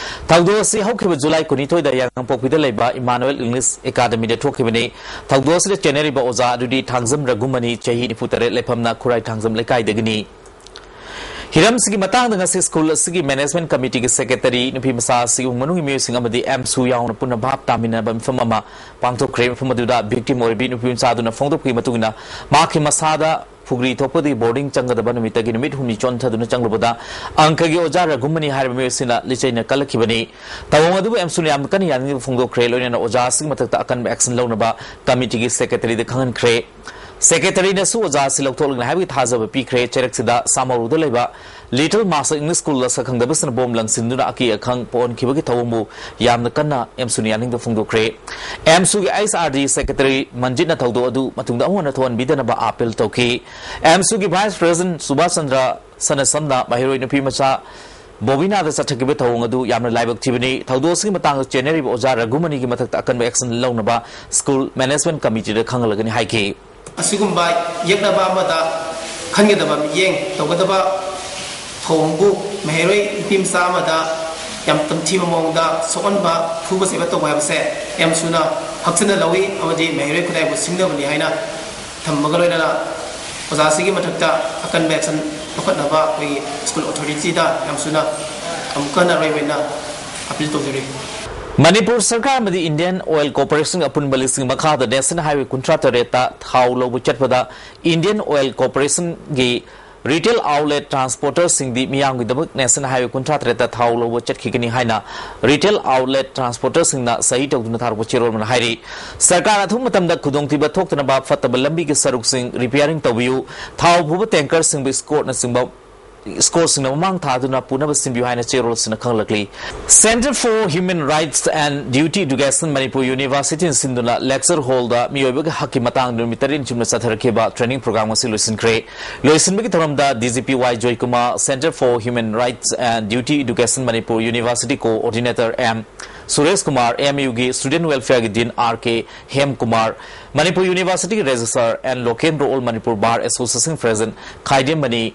ꯊꯧꯗꯣꯛ ꯑꯁꯤ ꯍꯧꯈꯤꯕ ꯖꯨꯂꯥꯏ ꯀꯨꯟꯅꯤꯊꯣꯏꯗ ꯌꯥꯉꯥꯡꯄꯣꯛꯄꯤꯗ ꯂꯩꯕ ꯏꯃꯥꯅꯨꯑꯦꯜ ꯏꯪꯂꯤꯁ ꯑꯦꯀꯥꯗꯃꯤꯗ ꯊꯣꯛꯈꯤꯕꯅꯤ꯫ ꯊꯧꯗꯣꯛ ꯑꯁꯤꯗ ꯆꯦꯟꯅꯔꯤꯕ ꯑꯣꯖꯥ ꯑꯗꯨꯗꯤ ꯊꯥꯡꯖꯝ ꯔꯘꯨꯃꯅꯤ, ꯆꯍꯤ ꯅꯤꯐꯨ ꯇꯔꯦꯠ, ꯂꯩꯐꯝꯅ ꯈꯨꯔꯥꯏ ꯊꯥꯡꯖꯝ ꯂꯩꯀꯥꯏꯗꯒꯤꯅꯤ꯫ ꯍꯤꯔꯝꯁꯤꯒꯤ ꯃꯇꯥꯡꯗ ꯉꯁꯤ ꯁ꯭ꯀꯨꯜ ꯑꯁꯤꯒꯤ ꯃꯦꯅꯦꯖꯃꯦꯟ ꯀꯃꯤꯇꯤꯒꯤ ꯁꯦꯀ꯭ꯔꯦꯇꯔꯤ, ꯅꯨꯄꯤ ꯃꯆꯥ ꯑꯁꯤꯒꯤ ꯏꯃꯨꯡ ꯃꯅꯨꯡꯒꯤ ꯃꯤꯑꯣꯏꯁꯤꯡ ꯑꯃꯗꯤ ꯑꯦꯝꯁꯨ ꯌꯥꯎꯅ ꯄꯨꯟꯅ ꯚꯥꯞ ꯇꯥꯃꯤꯟꯅꯕ ꯃꯤꯐꯝ ꯑꯃ ꯄꯥꯡꯊꯣꯛꯈ꯭ꯔꯦ꯫ ꯃꯐꯝ ꯑꯗꯨꯗ ꯚꯤꯛꯇꯤꯝ ꯑꯣꯏꯔꯤꯕꯤ ꯅꯨꯄꯤ ꯃꯆꯥꯗꯨꯅ ꯐꯣꯡꯗꯣꯛꯄꯒꯤ ꯃꯇꯨꯡ ꯏꯟꯅ, ꯃꯍꯥꯛꯀꯤ ꯃꯁꯥꯗ ꯐꯨꯒ꯭ꯔꯤ ꯊꯣꯛꯄꯗꯒꯤ ꯕꯣꯔꯗꯤꯡ ꯆꯪꯒꯗꯕ ꯅꯨꯃꯤꯠꯇꯒꯤ ꯅꯨꯃꯤꯠ ꯍꯨꯝꯅꯤ ꯆꯣꯟꯊꯗꯨꯅ ꯆꯪꯂꯨꯕꯗ ꯑꯪꯀꯒꯤ ꯑꯣꯖꯥ ꯔꯘꯨꯃꯅꯤ ꯍꯥꯏꯔꯤꯕ ꯃꯤꯑꯣꯏ ꯑꯁꯤꯅ ꯂꯤꯆꯩꯅ ꯀꯜꯂꯛꯈꯤꯕꯅꯤ꯫ ꯊꯧꯑꯣꯡ ꯑꯗꯨꯕꯨ ꯑꯦꯝꯁꯨꯅ ꯌꯥꯝꯅ ꯀꯟꯅ ꯌꯥꯅꯤꯡꯗꯕ ꯐꯣꯡꯗꯣꯛꯈ꯭ꯔꯦ, ꯂꯣꯏꯅꯅ ꯑꯣꯖꯥ ꯑꯁꯤꯒꯤ ꯃꯊꯛꯇ ꯑꯀꯟꯕ ꯑꯦꯛꯁꯟ ꯂꯧꯅꯕ ꯀꯃꯤꯇꯤꯒꯤ ꯁꯦꯀ꯭ꯔꯦꯇꯔꯤꯗ ꯈꯪꯍꯟꯈ꯭ꯔꯦ꯫ ꯁꯦꯀ꯭ꯔꯦꯇꯔꯤꯅꯁꯨ ꯑꯣꯖꯥ ꯑꯁꯤ ꯂꯧꯊꯣꯛꯂꯒꯅꯤ ꯍꯥꯏꯕꯒꯤ ꯊꯥꯖꯕ ꯄꯤꯈ꯭ꯔꯦ꯫ ꯆꯩꯔꯛꯁꯤꯗ ꯁꯥꯃꯧꯔꯨꯗ ꯂꯩꯕ ꯂꯤꯇꯜ ꯃꯥꯁꯇꯔ ꯏꯪꯂꯤꯁ ꯁ꯭ꯀꯨꯜꯗ ꯁꯛꯈꯪꯗꯕꯁꯤꯡꯅ ꯕꯣꯝ ꯂꯪꯁꯤꯟꯗꯨꯅ ꯑꯀꯤ ꯑꯈꯪ ꯄꯣꯛꯍꯟꯈꯤꯕꯒꯤ ꯊꯧꯑꯣꯡꯕꯨ ꯌꯥꯝꯅ ꯀꯟꯅ ꯑꯦꯝꯁꯨꯅ ꯌꯥꯅꯤꯡꯗꯕ ꯐꯣꯡꯗꯣꯛꯈ꯭ꯔꯦ꯫ ꯑꯦꯝꯁꯨꯒꯤ ꯑꯩꯆ ꯑꯥꯔ ꯗꯤ ꯁꯦꯀ꯭ꯔꯦꯇꯔꯤ ꯃꯟꯖꯤꯠꯅ ꯊꯧꯗꯣꯛ ꯑꯗꯨ ꯃꯇꯨꯡꯗ ꯑꯃꯨꯛ ꯍꯟꯅ ꯊꯣꯛꯍꯟꯕꯤꯗꯅꯕ ꯑꯥꯄꯤꯜ ꯇꯧꯈꯤ꯫ ꯑꯦꯝꯁꯨꯒꯤ ꯚꯥꯏꯁ ꯄ꯭ꯔꯦꯁꯤꯗꯦꯟꯠ ꯁꯨꯕꯥꯁ ꯆꯟꯗ꯭ꯔ ꯁꯅꯁꯝꯅ ꯃꯍꯩꯔꯣꯏ ꯅꯨꯄꯤ ꯃꯆꯥ ꯕꯣꯕꯤꯅꯥꯗ ꯆꯠꯊꯈꯤꯕ ꯊꯧꯑꯣꯡ ꯑꯗꯨ ꯌꯥꯝꯅ ꯂꯥꯏꯕꯛ ꯊꯤꯕꯅꯤ꯫ ꯊꯧꯗꯣꯛ ꯑꯁꯤꯒꯤ ꯃꯇꯥꯡꯗ ꯆꯦꯟꯅꯔꯤꯕ ꯑꯣꯖꯥ ꯔꯘꯨꯃꯅꯤꯒꯤ ꯃꯊꯛꯇ ꯑꯀꯟꯕ ꯑꯦꯛꯁꯟ ꯂꯧꯅꯕ ꯁ꯭ꯀꯨꯜ ꯃꯦꯅꯦꯖꯃꯦꯟꯠ ꯀꯃꯤꯇꯤꯗ ꯈꯪꯍꯜꯂꯒꯅꯤ ꯍꯥꯏꯈꯤ꯫ ꯑꯁꯤꯒꯨꯝꯕ ꯌꯦꯛꯅꯕ ꯑꯃꯗ ꯈꯟꯒꯗꯕ ꯃꯤꯠꯌꯦꯡ ꯇꯧꯒꯗꯕ ꯊꯧꯑꯣꯡꯕꯨ ꯃꯍꯩꯔꯣꯏ ꯅꯨꯄꯤ ꯃꯆꯥ ꯑꯃꯗ ꯌꯥꯝ ꯇꯝꯊꯤꯕ ꯃꯑꯣꯡꯗ ꯁꯣꯛꯍꯟꯕ, ꯐꯨꯕ ꯆꯩꯕ ꯇꯧꯕ ꯍꯥꯏꯕꯁꯦ ꯑꯦꯝꯁꯨꯅ ꯍꯛꯆꯤꯟꯅ ꯂꯧꯏ ꯑꯃꯗꯤ ꯃꯍꯩꯔꯣꯏ ꯈꯨꯗꯤꯡꯃꯛꯄꯨ ꯁꯤꯡꯅꯕꯅꯤ ꯍꯥꯏꯅ ꯊꯝꯕꯒ ꯂꯣꯏꯅꯅ ꯑꯣꯖꯥꯁꯤꯒꯤ ꯃꯊꯛꯇ ꯑꯀꯟꯕ ꯑꯦꯛꯁꯟ ꯂꯧꯈꯠꯅꯕ ꯑꯩꯈꯣꯏꯒꯤ ꯁ꯭ꯀꯨꯜ ꯑꯣꯊꯣꯔꯤꯇꯤꯗ ꯌꯥꯝꯁꯨꯅ ꯑꯃꯨꯛꯀ ꯍꯟꯅ ꯑꯔꯣꯏꯕ ꯑꯣꯏꯅ ꯑꯄꯤꯜ ꯇꯧꯖꯔꯤ꯫ ꯃꯅꯤꯄꯨꯔ ꯁꯔꯀꯥꯔ ꯑꯃꯗꯤ ꯏꯟꯗꯤꯌꯟ ꯑꯣꯏꯜ ꯀꯣꯔꯄꯣꯔꯦꯁꯟꯒꯤ ꯑꯄꯨꯟꯕ ꯂꯤꯁꯤꯡ ꯃꯈꯥꯗ ꯅꯦꯁꯅꯦꯜ ꯍꯥꯏꯋꯦ ꯀꯨꯟꯊ꯭ꯔꯥ ꯇꯔꯦꯠꯇ ꯊꯥꯎ ꯂꯧꯕ ꯆꯠꯄꯗ ꯏꯟꯗꯤꯌꯟ ꯑꯣꯏꯜ ꯀꯣꯔꯄꯣꯔꯦꯁꯟꯒꯤ ꯔꯤꯇꯦꯜ ꯑꯥꯎꯠꯂꯦꯠ ꯇ꯭ꯔꯥꯟꯁꯄꯣꯔꯇꯔꯁꯤꯡꯗꯤ ꯃꯤꯌꯥꯝꯒꯤꯗꯃꯛ ꯅꯦꯁꯅꯦꯜ ꯍꯥꯏꯋꯦ ꯀꯨꯟꯊ꯭ꯔꯥ ꯇꯔꯦꯠꯇ ꯊꯥꯎ ꯂꯧꯕ ꯆꯠꯈꯤꯒꯅꯤ ꯍꯥꯏꯅ ꯔꯤꯇꯦꯜ ꯑꯥꯎꯠꯂꯦꯠ ꯇ꯭ꯔꯥꯟꯁꯄꯣꯔꯇꯔꯁꯤꯡꯅ ꯁꯍꯤ ꯇꯧꯗꯨꯅ ꯊꯥꯔꯛꯄ ꯆꯦꯔꯣꯜ ꯑꯃꯅ ꯍꯥꯏꯔꯤ꯫ ꯁꯔꯀꯥꯔꯅ ꯑꯊꯨꯕ ꯃꯇꯝꯗ ꯈꯨꯗꯣꯡꯊꯤꯕ ꯊꯣꯛꯇꯅꯕ ꯐꯠꯇꯕ ꯂꯝꯕꯤꯒꯤ ꯁꯔꯨꯛꯁꯤꯡ ꯔꯤꯄꯤꯌꯥꯔꯤꯡ ꯇꯧꯕꯤꯌꯨ, ꯊꯥꯎ ꯄꯨꯕ ꯇꯦꯡꯀꯔꯁꯤꯡꯕꯨ ꯏꯁꯀꯣꯔꯠꯅꯆꯤꯡꯕ ꯏꯁꯀꯣꯔꯠꯁꯤꯡꯅ ꯃꯃꯥꯡ ꯊꯥꯗꯨꯅ ꯄꯨꯅꯕ ꯁꯤꯟꯕꯤꯌꯨ ꯍꯥꯏꯅ ꯆꯦꯔꯣꯜꯁꯤꯡꯅ ꯈꯪꯂꯛꯂꯤ꯫ Center for Human Rights and Duty Education Manipur ꯌꯨꯅꯤꯚꯔꯁꯤꯇꯤꯅ ꯁꯤꯟꯗꯨꯅ ꯂꯦꯛꯆꯔ ꯍꯣꯜꯗ ꯃꯤꯑꯣꯏꯕꯒꯤ ꯍꯛꯀꯤ ꯃꯇꯥꯡꯗ ꯅꯨꯃꯤꯠ ꯇꯔꯦꯠꯅꯤ ꯆꯨꯞꯅ ꯆꯠꯊꯔꯛꯈꯤꯕ ꯇ꯭ꯔꯦꯅꯤꯡ ꯄ꯭ꯔꯣꯒ꯭ꯔꯥꯝ ꯑꯁꯤ ꯂꯣꯏꯁꯤꯟꯈ꯭ꯔꯦ꯫ ꯂꯣꯏꯁꯤꯟꯕꯒꯤ ꯊꯧꯔꯝꯗ D G P Y Joykumar, Center for Human Rights and Duty Education Manipur university coordinator M Suresh Kumar, M ꯌꯨꯒꯤ ꯁ꯭ꯇꯨꯗꯦꯟꯠ ꯋꯦꯜꯐꯤꯌꯔꯒꯤ dean R K Hemkumar, Manipur ꯌꯨꯅꯤꯚꯔꯁꯤꯇꯤꯒꯤ ꯔꯦꯖꯤꯁꯇ꯭ꯔꯥꯔ ꯑꯦꯟ ꯂꯣꯀꯦꯟꯗ꯭ꯔ ꯑꯣꯜ, ꯃꯅꯤꯄꯨꯔ ꯕꯥꯔ ꯑꯦꯁꯣꯁꯤꯌꯦꯁꯟ ꯄ꯭ꯔꯦꯁꯤꯗꯦꯟꯠ ꯈꯥꯏꯗꯦꯝꯃꯅꯤ,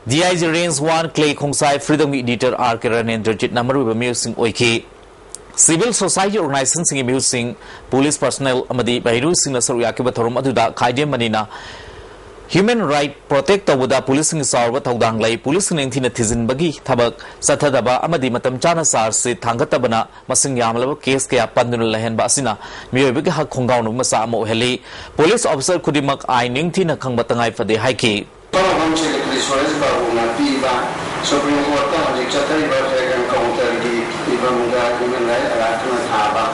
D I G range one Clay Khongsai, ꯐ꯭ꯔꯤꯗꯝꯒꯤ ꯏꯗꯤꯇꯔ ꯑꯥꯔ ꯀꯦ ꯔꯅꯦꯟꯗ꯭ꯔꯖꯤꯠꯅ ꯃꯔꯨꯑꯣꯏꯕ ꯃꯤꯑꯣꯏꯁꯤꯡ ꯑꯣꯏꯈꯤ꯫ ꯁꯤꯚꯤꯜ ꯁꯣꯁꯥꯏꯇꯤ ꯑꯣꯔꯒꯅꯥꯏꯖꯦꯁꯟꯁꯤꯡꯒꯤ ꯃꯤꯍꯨꯠꯁꯤꯡ, ꯄꯨꯂꯤꯁ ꯄꯔꯁꯣꯅꯦꯜ ꯑꯃꯗꯤ ꯃꯍꯩꯔꯣꯏꯁꯤꯡꯅ ꯁꯔꯨꯛ ꯌꯥꯈꯤꯕ ꯊꯧꯔꯝ ꯑꯗꯨꯗ ꯈꯥꯏꯗꯦꯝꯃꯅꯤꯅ Human right protect ꯇꯧꯕꯗ ꯄꯨꯂꯤꯁꯁꯤꯡꯒꯤ ꯆꯥꯎꯔꯕ ꯊꯧꯗꯥꯡ ꯂꯩ꯫ ꯄꯨꯂꯤꯁꯁꯤꯡ ꯅꯤꯡꯊꯤꯅ ꯊꯤꯖꯤꯟꯕꯒꯤ ꯊꯕꯛ ꯆꯠꯊꯗꯕ ꯑꯃꯗꯤ ꯃꯇꯝ ꯆꯥꯅ ꯆꯥꯔꯖꯁꯤꯠ ꯊꯥꯡꯒꯠꯇꯕꯅ ꯃꯁꯤꯡ ꯌꯥꯝꯂꯕ ꯀꯦꯁ ꯀꯌꯥ ꯄꯟꯗꯨꯅ ꯂꯩꯍꯟꯕ ꯑꯁꯤꯅ ꯃꯤꯑꯣꯏꯕꯒꯤ ꯍꯛ ꯈꯣꯡꯒꯥꯎꯅꯕ ꯃꯆꯥꯛ ꯑꯃ ꯑꯣꯏꯍꯜꯂꯤ꯫ ꯄꯨꯂꯤꯁ ꯑꯣꯐꯤꯁꯔ ꯈꯨꯗꯤꯡꯃꯛ ꯑꯥꯏꯟ ꯅꯤꯡꯊꯤꯅ ꯈꯪꯕ ꯇꯉꯥꯏ ꯐꯗꯦ ꯍꯥꯏꯈꯤ꯫ ꯐꯝꯐꯝ ꯁꯦꯀ꯭ꯔꯦꯇꯔꯤ ꯁꯨꯔꯦꯁ ꯕꯥꯕꯨꯅ ꯄꯤꯕ ꯁꯨꯄ꯭ꯔꯤꯝ ꯀꯣꯔꯠꯇ ꯍꯧꯖꯤꯛ ꯆꯠꯊꯔꯤꯕ ꯐꯦꯒꯟ ꯀꯥꯎꯟꯇꯔꯒꯤ ꯐꯤꯕꯝꯗ ꯍ꯭ꯌꯨꯃꯦꯟ ꯔꯥꯏꯠ ꯑꯦꯛꯇꯅ ꯊꯥꯕ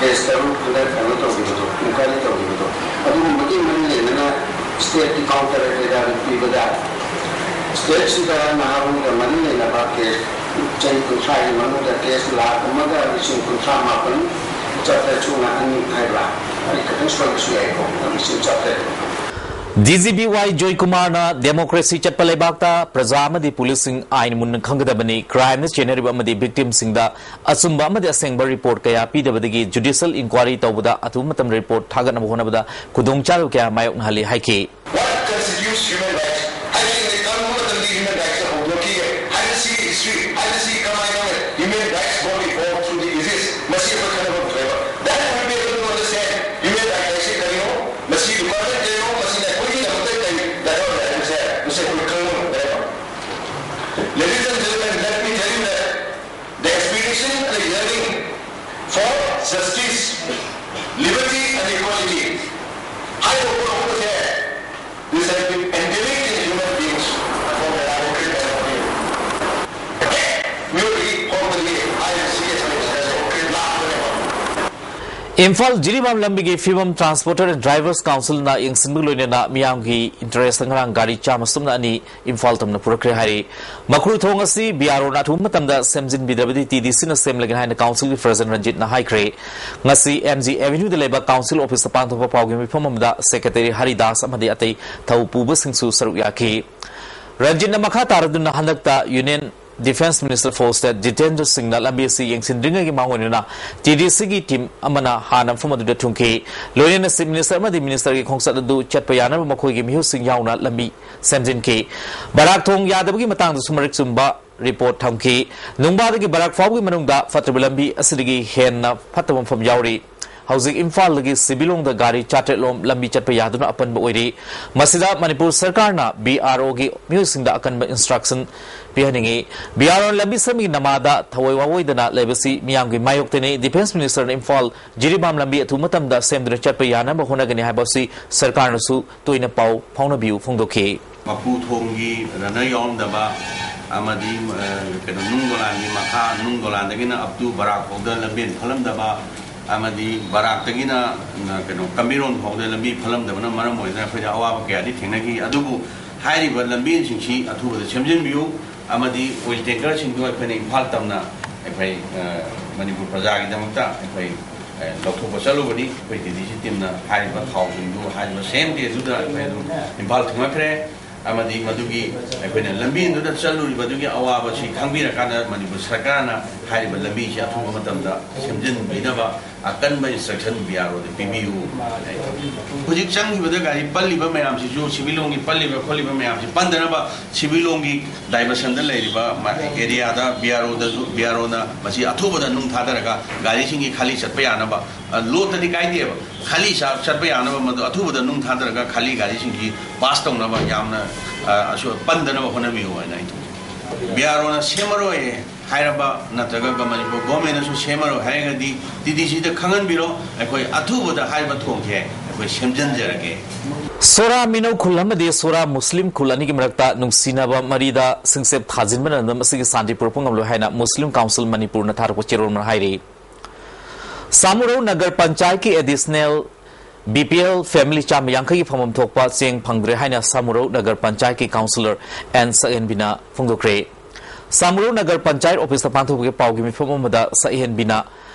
ꯀꯦꯁ ꯇꯔꯨꯛ ꯍꯟꯗꯛ ꯀꯩꯅꯣ ꯇꯧꯈꯤꯕꯗꯣ, ꯏꯟꯀ꯭ꯋꯥꯏꯔꯤ ꯇꯧꯈꯤꯕꯗꯣ, ꯑꯗꯨꯒꯨꯝꯕꯒꯤ ꯃꯔꯤ ꯂꯩꯅꯅ ꯁ꯭ꯇꯦꯠꯀꯤ ꯀꯥꯎꯟꯇꯔ ꯑꯦꯐꯤꯗꯥꯚꯤꯠ ꯄꯤꯕꯗ ꯁ꯭ꯇꯦꯠꯁꯤꯗ ꯅꯍꯥꯔꯣꯜꯒ ꯃꯔꯤ ꯂꯩꯅꯕ ꯀꯦꯁ ꯆꯍꯤ ꯀꯨꯟꯊ꯭ꯔꯥꯒꯤ ꯃꯅꯨꯡꯗ ꯀꯦꯁ ꯂꯥꯈ ꯑꯃꯒ ꯂꯤꯁꯤꯡ ꯀꯨꯟꯊ꯭ꯔꯥ ꯃꯥꯄꯟ ꯆꯥꯇ꯭ꯔꯦꯠ ꯁꯨꯞꯅ ꯑꯅꯤ ꯍꯥꯏꯕ꯭ꯔꯥ? ꯑꯩ ꯈꯤꯇꯪ ꯁꯣꯏꯕꯁꯨ ꯌꯥꯏꯀꯣ, ꯂꯤꯁꯤꯡ ꯆꯥꯇ꯭ꯔꯦꯠ꯫ ꯗꯤ ꯖꯤ ꯕꯤ ꯋꯥꯏ ꯖꯣꯏꯀꯨꯃꯥꯔꯅ democracy ꯆꯠꯄ ꯂꯩꯕꯥꯛꯇ ꯄ꯭ꯔꯖꯥ ꯑꯃꯗꯤ ꯄꯨꯂꯤꯁꯁꯤꯡ ꯑꯥꯏꯟ ꯃꯨꯟꯅ ꯈꯪꯒꯗꯕꯅꯤ, crimeꯅ ꯆꯦꯟꯅꯔꯤꯕ ꯑꯃꯗꯤ victimꯁꯤꯡꯗ ꯑꯆꯨꯝꯕ ꯑꯃꯗꯤ ꯑꯁꯦꯡꯕ report ꯀꯌꯥ ꯄꯤꯗꯕꯗꯒꯤ judicial inquiry ꯇꯧꯕꯗ ꯑꯊꯨꯕ ꯃꯇꯝꯗ report ꯊꯥꯒꯠꯅꯕ ꯍꯣꯠꯅꯕꯗ ꯈꯨꯗꯣꯡꯆꯥꯗꯕ ꯀꯌꯥ ꯃꯥꯌꯣꯛꯅꯍꯜꯂꯤ ꯍꯥꯏꯈꯤ꯫ What constitutes human rights? ꯍꯥꯏꯕꯁꯤ ꯀꯔꯝꯕ ꯃꯇꯝꯗꯒꯤ human rightsꯇ ꯍꯧꯗꯣꯛꯈꯤꯒꯦ ꯍꯥꯏꯕꯁꯤꯒꯤ history, ꯍꯥꯏꯕꯁꯤ ꯀꯃꯥꯏꯅ human rights got evolved through the ages? ꯃꯁꯤ ꯑꯩꯈꯣꯏ ꯈꯟꯅꯕ ꯊꯣꯛꯑꯦꯕ꯫ That would be able to understand human right ꯍꯥꯏꯁꯤ ꯀꯔꯤꯅꯣ, ꯃꯁꯤ requirement ꯀꯔꯤꯅꯣ, ꯃꯁꯤꯅ ꯑꯩꯈꯣꯏꯒꯤꯗꯃꯛꯇ ꯀꯔꯤ ꯗꯔꯀꯥꯔ ꯑꯣꯏ ꯍꯥꯏꯕꯁꯦ, ꯃꯁꯤ ꯑꯩꯈꯣꯏ ꯈꯪꯕ ꯉꯝꯒꯅꯦꯕ꯫ Ladies and gentlemen, let me tell you that the aspiration and the yearning for justice, liberty and equality ꯍꯥꯏꯕ ꯄꯣꯠ ꯑꯍꯨꯝꯁꯦ, this has been endemic in human beings from the Bible and from the ꯍꯦꯛ ꯃꯤꯑꯣꯏꯕꯒꯤ ꯍꯧꯔꯛꯄꯗꯒꯤ ꯍꯥꯏꯔꯤꯕ ꯁꯤꯒꯤ aspiration ꯑꯁꯤ ꯂꯥꯛꯄꯅꯦꯕ꯫ ꯏꯝꯐꯥꯜ ꯖꯤꯔꯤꯕꯥꯝ ꯂꯝꯕꯤꯒꯤ ꯐꯤꯕꯝ Transporter and Drivers Councilꯅ ꯌꯦꯡꯁꯤꯟꯕꯒ ꯂꯣꯏꯅꯅ ꯃꯤꯌꯥꯝꯒꯤ interestꯇ ꯉꯔꯥꯡ ꯒꯥꯔꯤ ꯆꯥꯝꯃ ꯁꯨꯞꯅ ꯑꯅꯤ ꯏꯝꯐꯥꯜ ꯇꯝꯅ ꯄꯨꯔꯛꯈ꯭ꯔꯦ ꯍꯥꯏꯔꯤ꯫ ꯃꯈ꯭ꯔꯨ ꯊꯣꯡ ꯑꯁꯤ B R Oꯅ ꯑꯊꯨꯕ ꯃꯇꯝꯗ ꯁꯦꯝꯖꯤꯟꯕꯤꯗ꯭ꯔꯕꯗꯤ T D Cꯅ ꯁꯦꯝꯂꯒꯦ ꯍꯥꯏꯅ councilꯒꯤ president ꯔꯟꯖꯤꯠꯅ ꯍꯥꯏꯈ꯭ꯔꯦ꯫ ꯉꯁꯤ M G Avenueꯗ ꯂꯩꯕ council officeꯇ ꯄꯥꯡꯊꯣꯛꯄ ꯄꯥꯎꯒꯤ ꯃꯤꯐꯝ ꯑꯃꯗ secretary ꯍꯔꯤꯗꯥꯁ ꯑꯃꯗꯤ ꯑꯇꯩ ꯊꯧ ꯄꯨꯕꯁꯤꯡꯁꯨ ꯁꯔꯨꯛ ꯌꯥꯈꯤ꯫ ꯔꯟꯖꯤꯠꯅ ꯃꯈꯥ ꯇꯥꯔꯗꯨꯅ ꯍꯟꯗꯛꯇ Union Defence Minister Forceꯇ ꯖꯤꯇꯦꯟꯗ꯭ꯔ ꯁꯤꯡꯅ ꯂꯝꯕꯤ ꯑꯁꯤ ꯌꯦꯡꯁꯤꯟꯗ꯭ꯔꯤꯉꯩꯒꯤ ꯃꯥꯡꯑꯣꯏꯅꯅ T D Cꯒꯤ team ꯑꯃꯅ ꯍꯥꯟꯅ ꯃꯐꯝ ꯑꯗꯨꯗ ꯊꯨꯡꯈꯤ꯫ ꯂꯣꯏꯅꯅ Chief Minister ꯑꯃꯗꯤ ministerꯒꯤ ꯈꯣꯡꯆꯠ ꯑꯗꯨ ꯆꯠꯄ ꯌꯥꯅꯕ ꯃꯈꯣꯏꯒꯤ ꯃꯤꯍꯨꯠꯁꯤꯡ ꯌꯥꯎꯅ ꯂꯝꯕꯤ ꯁꯦꯝꯖꯤꯟꯈꯤ꯫ ꯕꯔꯥꯛ ꯊꯣꯡ ꯌꯥꯗꯕꯒꯤ ꯃꯇꯥꯡꯗꯁꯨ ꯃꯔꯤꯛ ꯆꯨꯝꯕ report ꯊꯝꯈꯤ꯫ ꯅꯨꯡꯕꯥꯗꯒꯤ ꯕꯔꯥꯛ ꯐꯥꯎꯕꯒꯤ ꯃꯅꯨꯡꯗ ꯐꯠꯇ꯭ꯔꯕ ꯂꯝꯕꯤ ꯑꯁꯤꯗꯒꯤ ꯍꯦꯟꯅ ꯐꯠꯇꯕ ꯃꯐꯝ ꯌꯥꯎꯔꯤ꯫ ꯍꯧꯖꯤꯛ ꯏꯝꯐꯥꯜꯗꯒꯤ ꯁꯤꯕꯤꯂꯣꯡꯗ ꯒꯥꯔꯤ ꯆꯥꯇ꯭ꯔꯦꯠ ꯂꯣꯝ ꯂꯝꯕꯤ ꯆꯠꯄ ꯌꯥꯗꯨꯅ ꯑꯄꯟꯕ ꯑꯣꯏꯔꯤ꯫ ꯃꯁꯤꯗ ꯃꯅꯤꯄꯨꯔ ꯁꯔꯀꯥꯔꯅ ꯕꯤ ꯑꯥꯔ ꯑꯣꯒꯤ ꯃꯤꯑꯣꯏꯁꯤꯡꯗ ꯑꯀꯟꯕ instruction ꯄꯤꯍꯟꯅꯤꯡꯏ꯫ ꯕꯤ ꯑꯥꯔ ꯑꯣꯅ ꯂꯝꯕꯤ ꯁꯦꯝꯕꯒꯤ ꯅꯃꯥꯗ ꯊꯋꯥꯏ ꯋꯥꯋꯣꯏꯗꯅ ꯂꯩꯕꯁꯤ ꯃꯤꯌꯥꯝꯒꯤ ꯃꯥꯌꯣꯛꯇꯅꯤ꯫ ꯗꯤꯐꯦꯟꯁ ꯃꯤꯅꯤꯁꯇꯔꯅ ꯏꯝꯐꯥꯜ ꯖꯤꯔꯤꯕꯥꯝ ꯂꯝꯕꯤ ꯑꯊꯨꯕ ꯃꯇꯝꯗ ꯁꯦꯝꯗꯨꯅ ꯆꯠꯄ ꯌꯥꯅꯕ ꯍꯣꯠꯅꯒꯅꯤ ꯍꯥꯏꯕ ꯑꯁꯤ ꯁꯔꯀꯥꯔꯅꯁꯨ ꯇꯣꯏꯅ ꯄꯥꯎ ꯐꯥꯎꯅꯕꯤꯌꯨ ꯐꯣꯡꯗꯣꯛꯈꯤ꯫ ꯃꯄꯨ ꯊꯣꯡꯒꯤ runner ꯌꯥꯎꯔꯝꯗꯕ ꯑꯃꯗꯤ, ꯑ, ꯀꯩꯅꯣ, ꯅꯨꯡ ꯗꯣꯂꯥꯟꯒꯤ ꯃꯈꯥ, ꯅꯨꯡ ꯗꯣꯂꯥꯟꯗꯒꯤꯅ up to ꯕꯔꯥꯛ ꯐꯥꯎꯗ ꯂꯝꯕꯦꯟ ꯐꯠꯂꯝꯗꯕ ꯑꯃꯗꯤ ꯕꯔꯥꯛꯇꯒꯤꯅ, ꯑ, ꯀꯩꯅꯣ, ꯀꯝꯕꯤꯔꯣꯟ ꯐꯥꯎꯗ ꯂꯝꯕꯤ ꯐꯠꯂꯝꯗꯕꯅ ꯃꯔꯝ ꯑꯣꯏꯗꯨꯅ ꯑꯩꯈꯣꯏꯗ ꯑꯋꯥꯕ ꯀꯌꯥꯗꯤ ꯊꯦꯡꯅꯈꯤ꯫ ꯑꯗꯨꯕꯨ ꯍꯥꯏꯔꯤꯕ ꯂꯝꯕꯦꯟꯁꯤꯡꯁꯤ ꯑꯊꯨꯕꯗ ꯁꯦꯝꯖꯤꯟꯕꯤꯌꯨ ꯑꯃꯗꯤ oil tankerꯁꯤꯡꯗꯨ ꯑꯩꯈꯣꯏꯅ ꯏꯝꯐꯥꯜ ꯇꯝꯅ ꯑꯩꯈꯣꯏ, ꯑ, ꯃꯅꯤꯄꯨꯔ ꯄ꯭ꯔꯖꯥꯒꯤꯗꯃꯛꯇ ꯑꯩꯈꯣꯏ ꯑꯦ, ꯂꯧꯊꯣꯛꯄ ꯆꯠꯂꯨꯕꯅꯤ꯫ ꯑꯩꯈꯣꯏ ꯗꯤ ꯗꯤ ꯁꯤ teamꯅ ꯍꯥꯏꯔꯤꯕ ꯊꯥꯎꯁꯤꯡꯗꯨ ꯍꯥꯏꯔꯤꯕ same dayꯗꯨꯗ ꯑꯩꯈꯣꯏ ꯑꯗꯨꯝ ꯏꯝꯐꯥꯜ ꯊꯨꯡꯉꯛꯈ꯭ꯔꯦ꯫ ꯑꯃꯗꯤ ꯃꯗꯨꯒꯤ ꯑꯩꯈꯣꯏꯅ ꯂꯝꯕꯤꯗꯨꯗ ꯆꯠꯂꯨꯔꯤꯕꯗꯨꯒꯤ ꯑꯋꯥꯕꯁꯤ ꯈꯪꯕꯤꯔꯀꯥꯟꯗ ꯃꯅꯤꯄꯨꯔ ꯁꯔꯀꯥꯔꯅ ꯍꯥꯏꯔꯤꯕ ꯂꯝꯕꯤꯁꯤ ꯑꯊꯨꯕ ꯃꯇꯝꯗ ꯁꯦꯝꯖꯤꯟꯕꯤꯅꯕ ꯑꯀꯟꯕ instruction ꯕꯤ ꯑꯥꯔ ꯑꯣꯗ ꯄꯤꯕꯤꯌꯨ꯫ ꯍꯧꯖꯤꯛ ꯆꯪꯈꯤꯕꯗ ꯒꯥꯔꯤ ꯄꯜꯂꯤꯕ ꯃꯌꯥꯝꯁꯤꯁꯨ, ꯁꯤꯕꯤꯂꯣꯡꯒꯤ ꯄꯜꯂꯤꯕ ꯈꯣꯠꯂꯤꯕ ꯃꯌꯥꯝꯁꯤ ꯄꯟꯗꯅꯕ ꯁꯤꯕꯤꯂꯣꯡꯒꯤ diversionꯗ ꯂꯩꯔꯤꯕ ꯃ-, areaꯗ ꯕꯤ ꯑꯥꯔ ꯑꯣꯗꯁꯨ, ꯕꯤ ꯑꯥꯔ ꯑꯣꯅ ꯃꯁꯤ ꯑꯊꯨꯕꯗ ꯅꯨꯡ ꯊꯥꯗꯔꯒ ꯒꯥꯔꯤꯁꯤꯡꯒꯤ ꯈꯥꯂꯤ ꯆꯠꯄ ꯌꯥꯅꯕ, ꯑ, loadꯇꯗꯤ ꯀꯥꯏꯗꯦꯕ, ꯈꯥꯂꯤ ꯆ-, ꯆꯠꯄ ꯌꯥꯅꯕ ꯃꯗꯨ ꯑꯊꯨꯕꯗ ꯅꯨꯡ ꯊꯥꯗꯔꯒ ꯈꯥꯂꯤ ꯒꯥꯔꯤꯁꯤꯡꯁꯤ pass ꯇꯧꯅꯕ ꯌꯥꯝꯅ, ꯑ, ꯑꯁꯨ-, ꯄꯟꯗꯅꯕ ꯍꯣꯠꯅꯕꯤꯌꯨ ꯍꯥꯏꯅ ꯑꯩ ꯊꯝꯖꯒꯦ꯫ ꯕꯤ ꯑꯥꯔ ꯑꯣꯅ ꯁꯦꯝꯃꯔꯣꯏ ꯍꯥꯏꯔꯕ ꯅꯠꯇ꯭ꯔꯒ ꯃꯅꯤꯄꯨꯔ governmentꯅꯁꯨ ꯁꯦꯝꯃꯔꯣꯏ ꯍꯥꯏꯔꯒꯗꯤ ꯗꯤ ꯗꯤ ꯁꯤꯗ ꯈꯪꯍꯟꯕꯤꯔꯣ, ꯑꯩꯈꯣꯏ ꯑꯊꯨꯕꯗ ꯍꯥꯏꯔꯤꯕ ꯊꯣꯡꯁꯦ ꯑꯩꯈꯣꯏ ꯁꯦꯝꯖꯤꯟꯖꯔꯒꯦ꯫ ꯁꯣꯔꯥ ꯃꯤꯅꯧ ꯈꯨꯜ ꯑꯃꯗꯤ ꯁꯣꯔꯥ ꯃꯨꯁꯂꯤꯝ ꯈꯨꯜ ꯑꯅꯤꯒꯤ ꯃꯔꯛꯇ ꯅꯨꯡꯁꯤꯅꯕ ꯃꯔꯤꯗ ꯁꯤꯡꯆꯦꯞ ꯊꯥꯖꯤꯟꯕꯅ ꯃꯁꯤꯒꯤ ꯁꯥꯟꯇꯤ ꯄꯨꯔꯛꯄ ꯉꯝꯂꯣꯏ ꯍꯥꯏꯅ ꯃꯨꯁꯂꯤꯝ ꯀꯥꯎꯟꯁꯤꯜ ꯃꯅꯤꯄꯨꯔꯅ ꯊꯥꯔꯛꯄ ꯆꯦꯔꯣꯜ ꯑꯃꯅ ꯍꯥꯏꯔꯤ꯫ ꯁꯥꯃꯨꯔꯧ ꯅꯒꯔ ꯄꯟꯆꯥꯌꯠꯀꯤ additional B P L family ꯆꯥꯝꯃ ꯌꯥꯡꯈꯩꯒꯤ ꯐꯝꯐꯝ ꯊꯣꯛꯄ ꯆꯦꯡ ꯐꯪꯗ꯭ꯔꯦ ꯍꯥꯏꯅ ꯁꯥꯃꯨꯔꯧ ꯅꯒꯔ ꯄꯟꯆꯥꯌꯠꯀꯤ ꯀꯥꯎꯟꯁꯤꯂꯔ ꯑꯦꯟ ꯁꯛꯍꯦꯟꯕꯤꯅ ꯐꯣꯡꯗꯣꯛꯈ꯭ꯔꯦ꯫ ꯁꯥꯃꯨꯔꯧ ꯅꯒꯔ ꯄꯟꯆꯥꯌꯠ ꯑꯣꯐꯤꯁꯇ ꯄꯥꯡꯊꯣꯛꯄꯒꯤ ꯄꯥꯎꯒꯤ ꯃꯤꯐꯝ ꯑꯃꯗ ꯁꯛꯍꯦꯟꯕꯤꯅ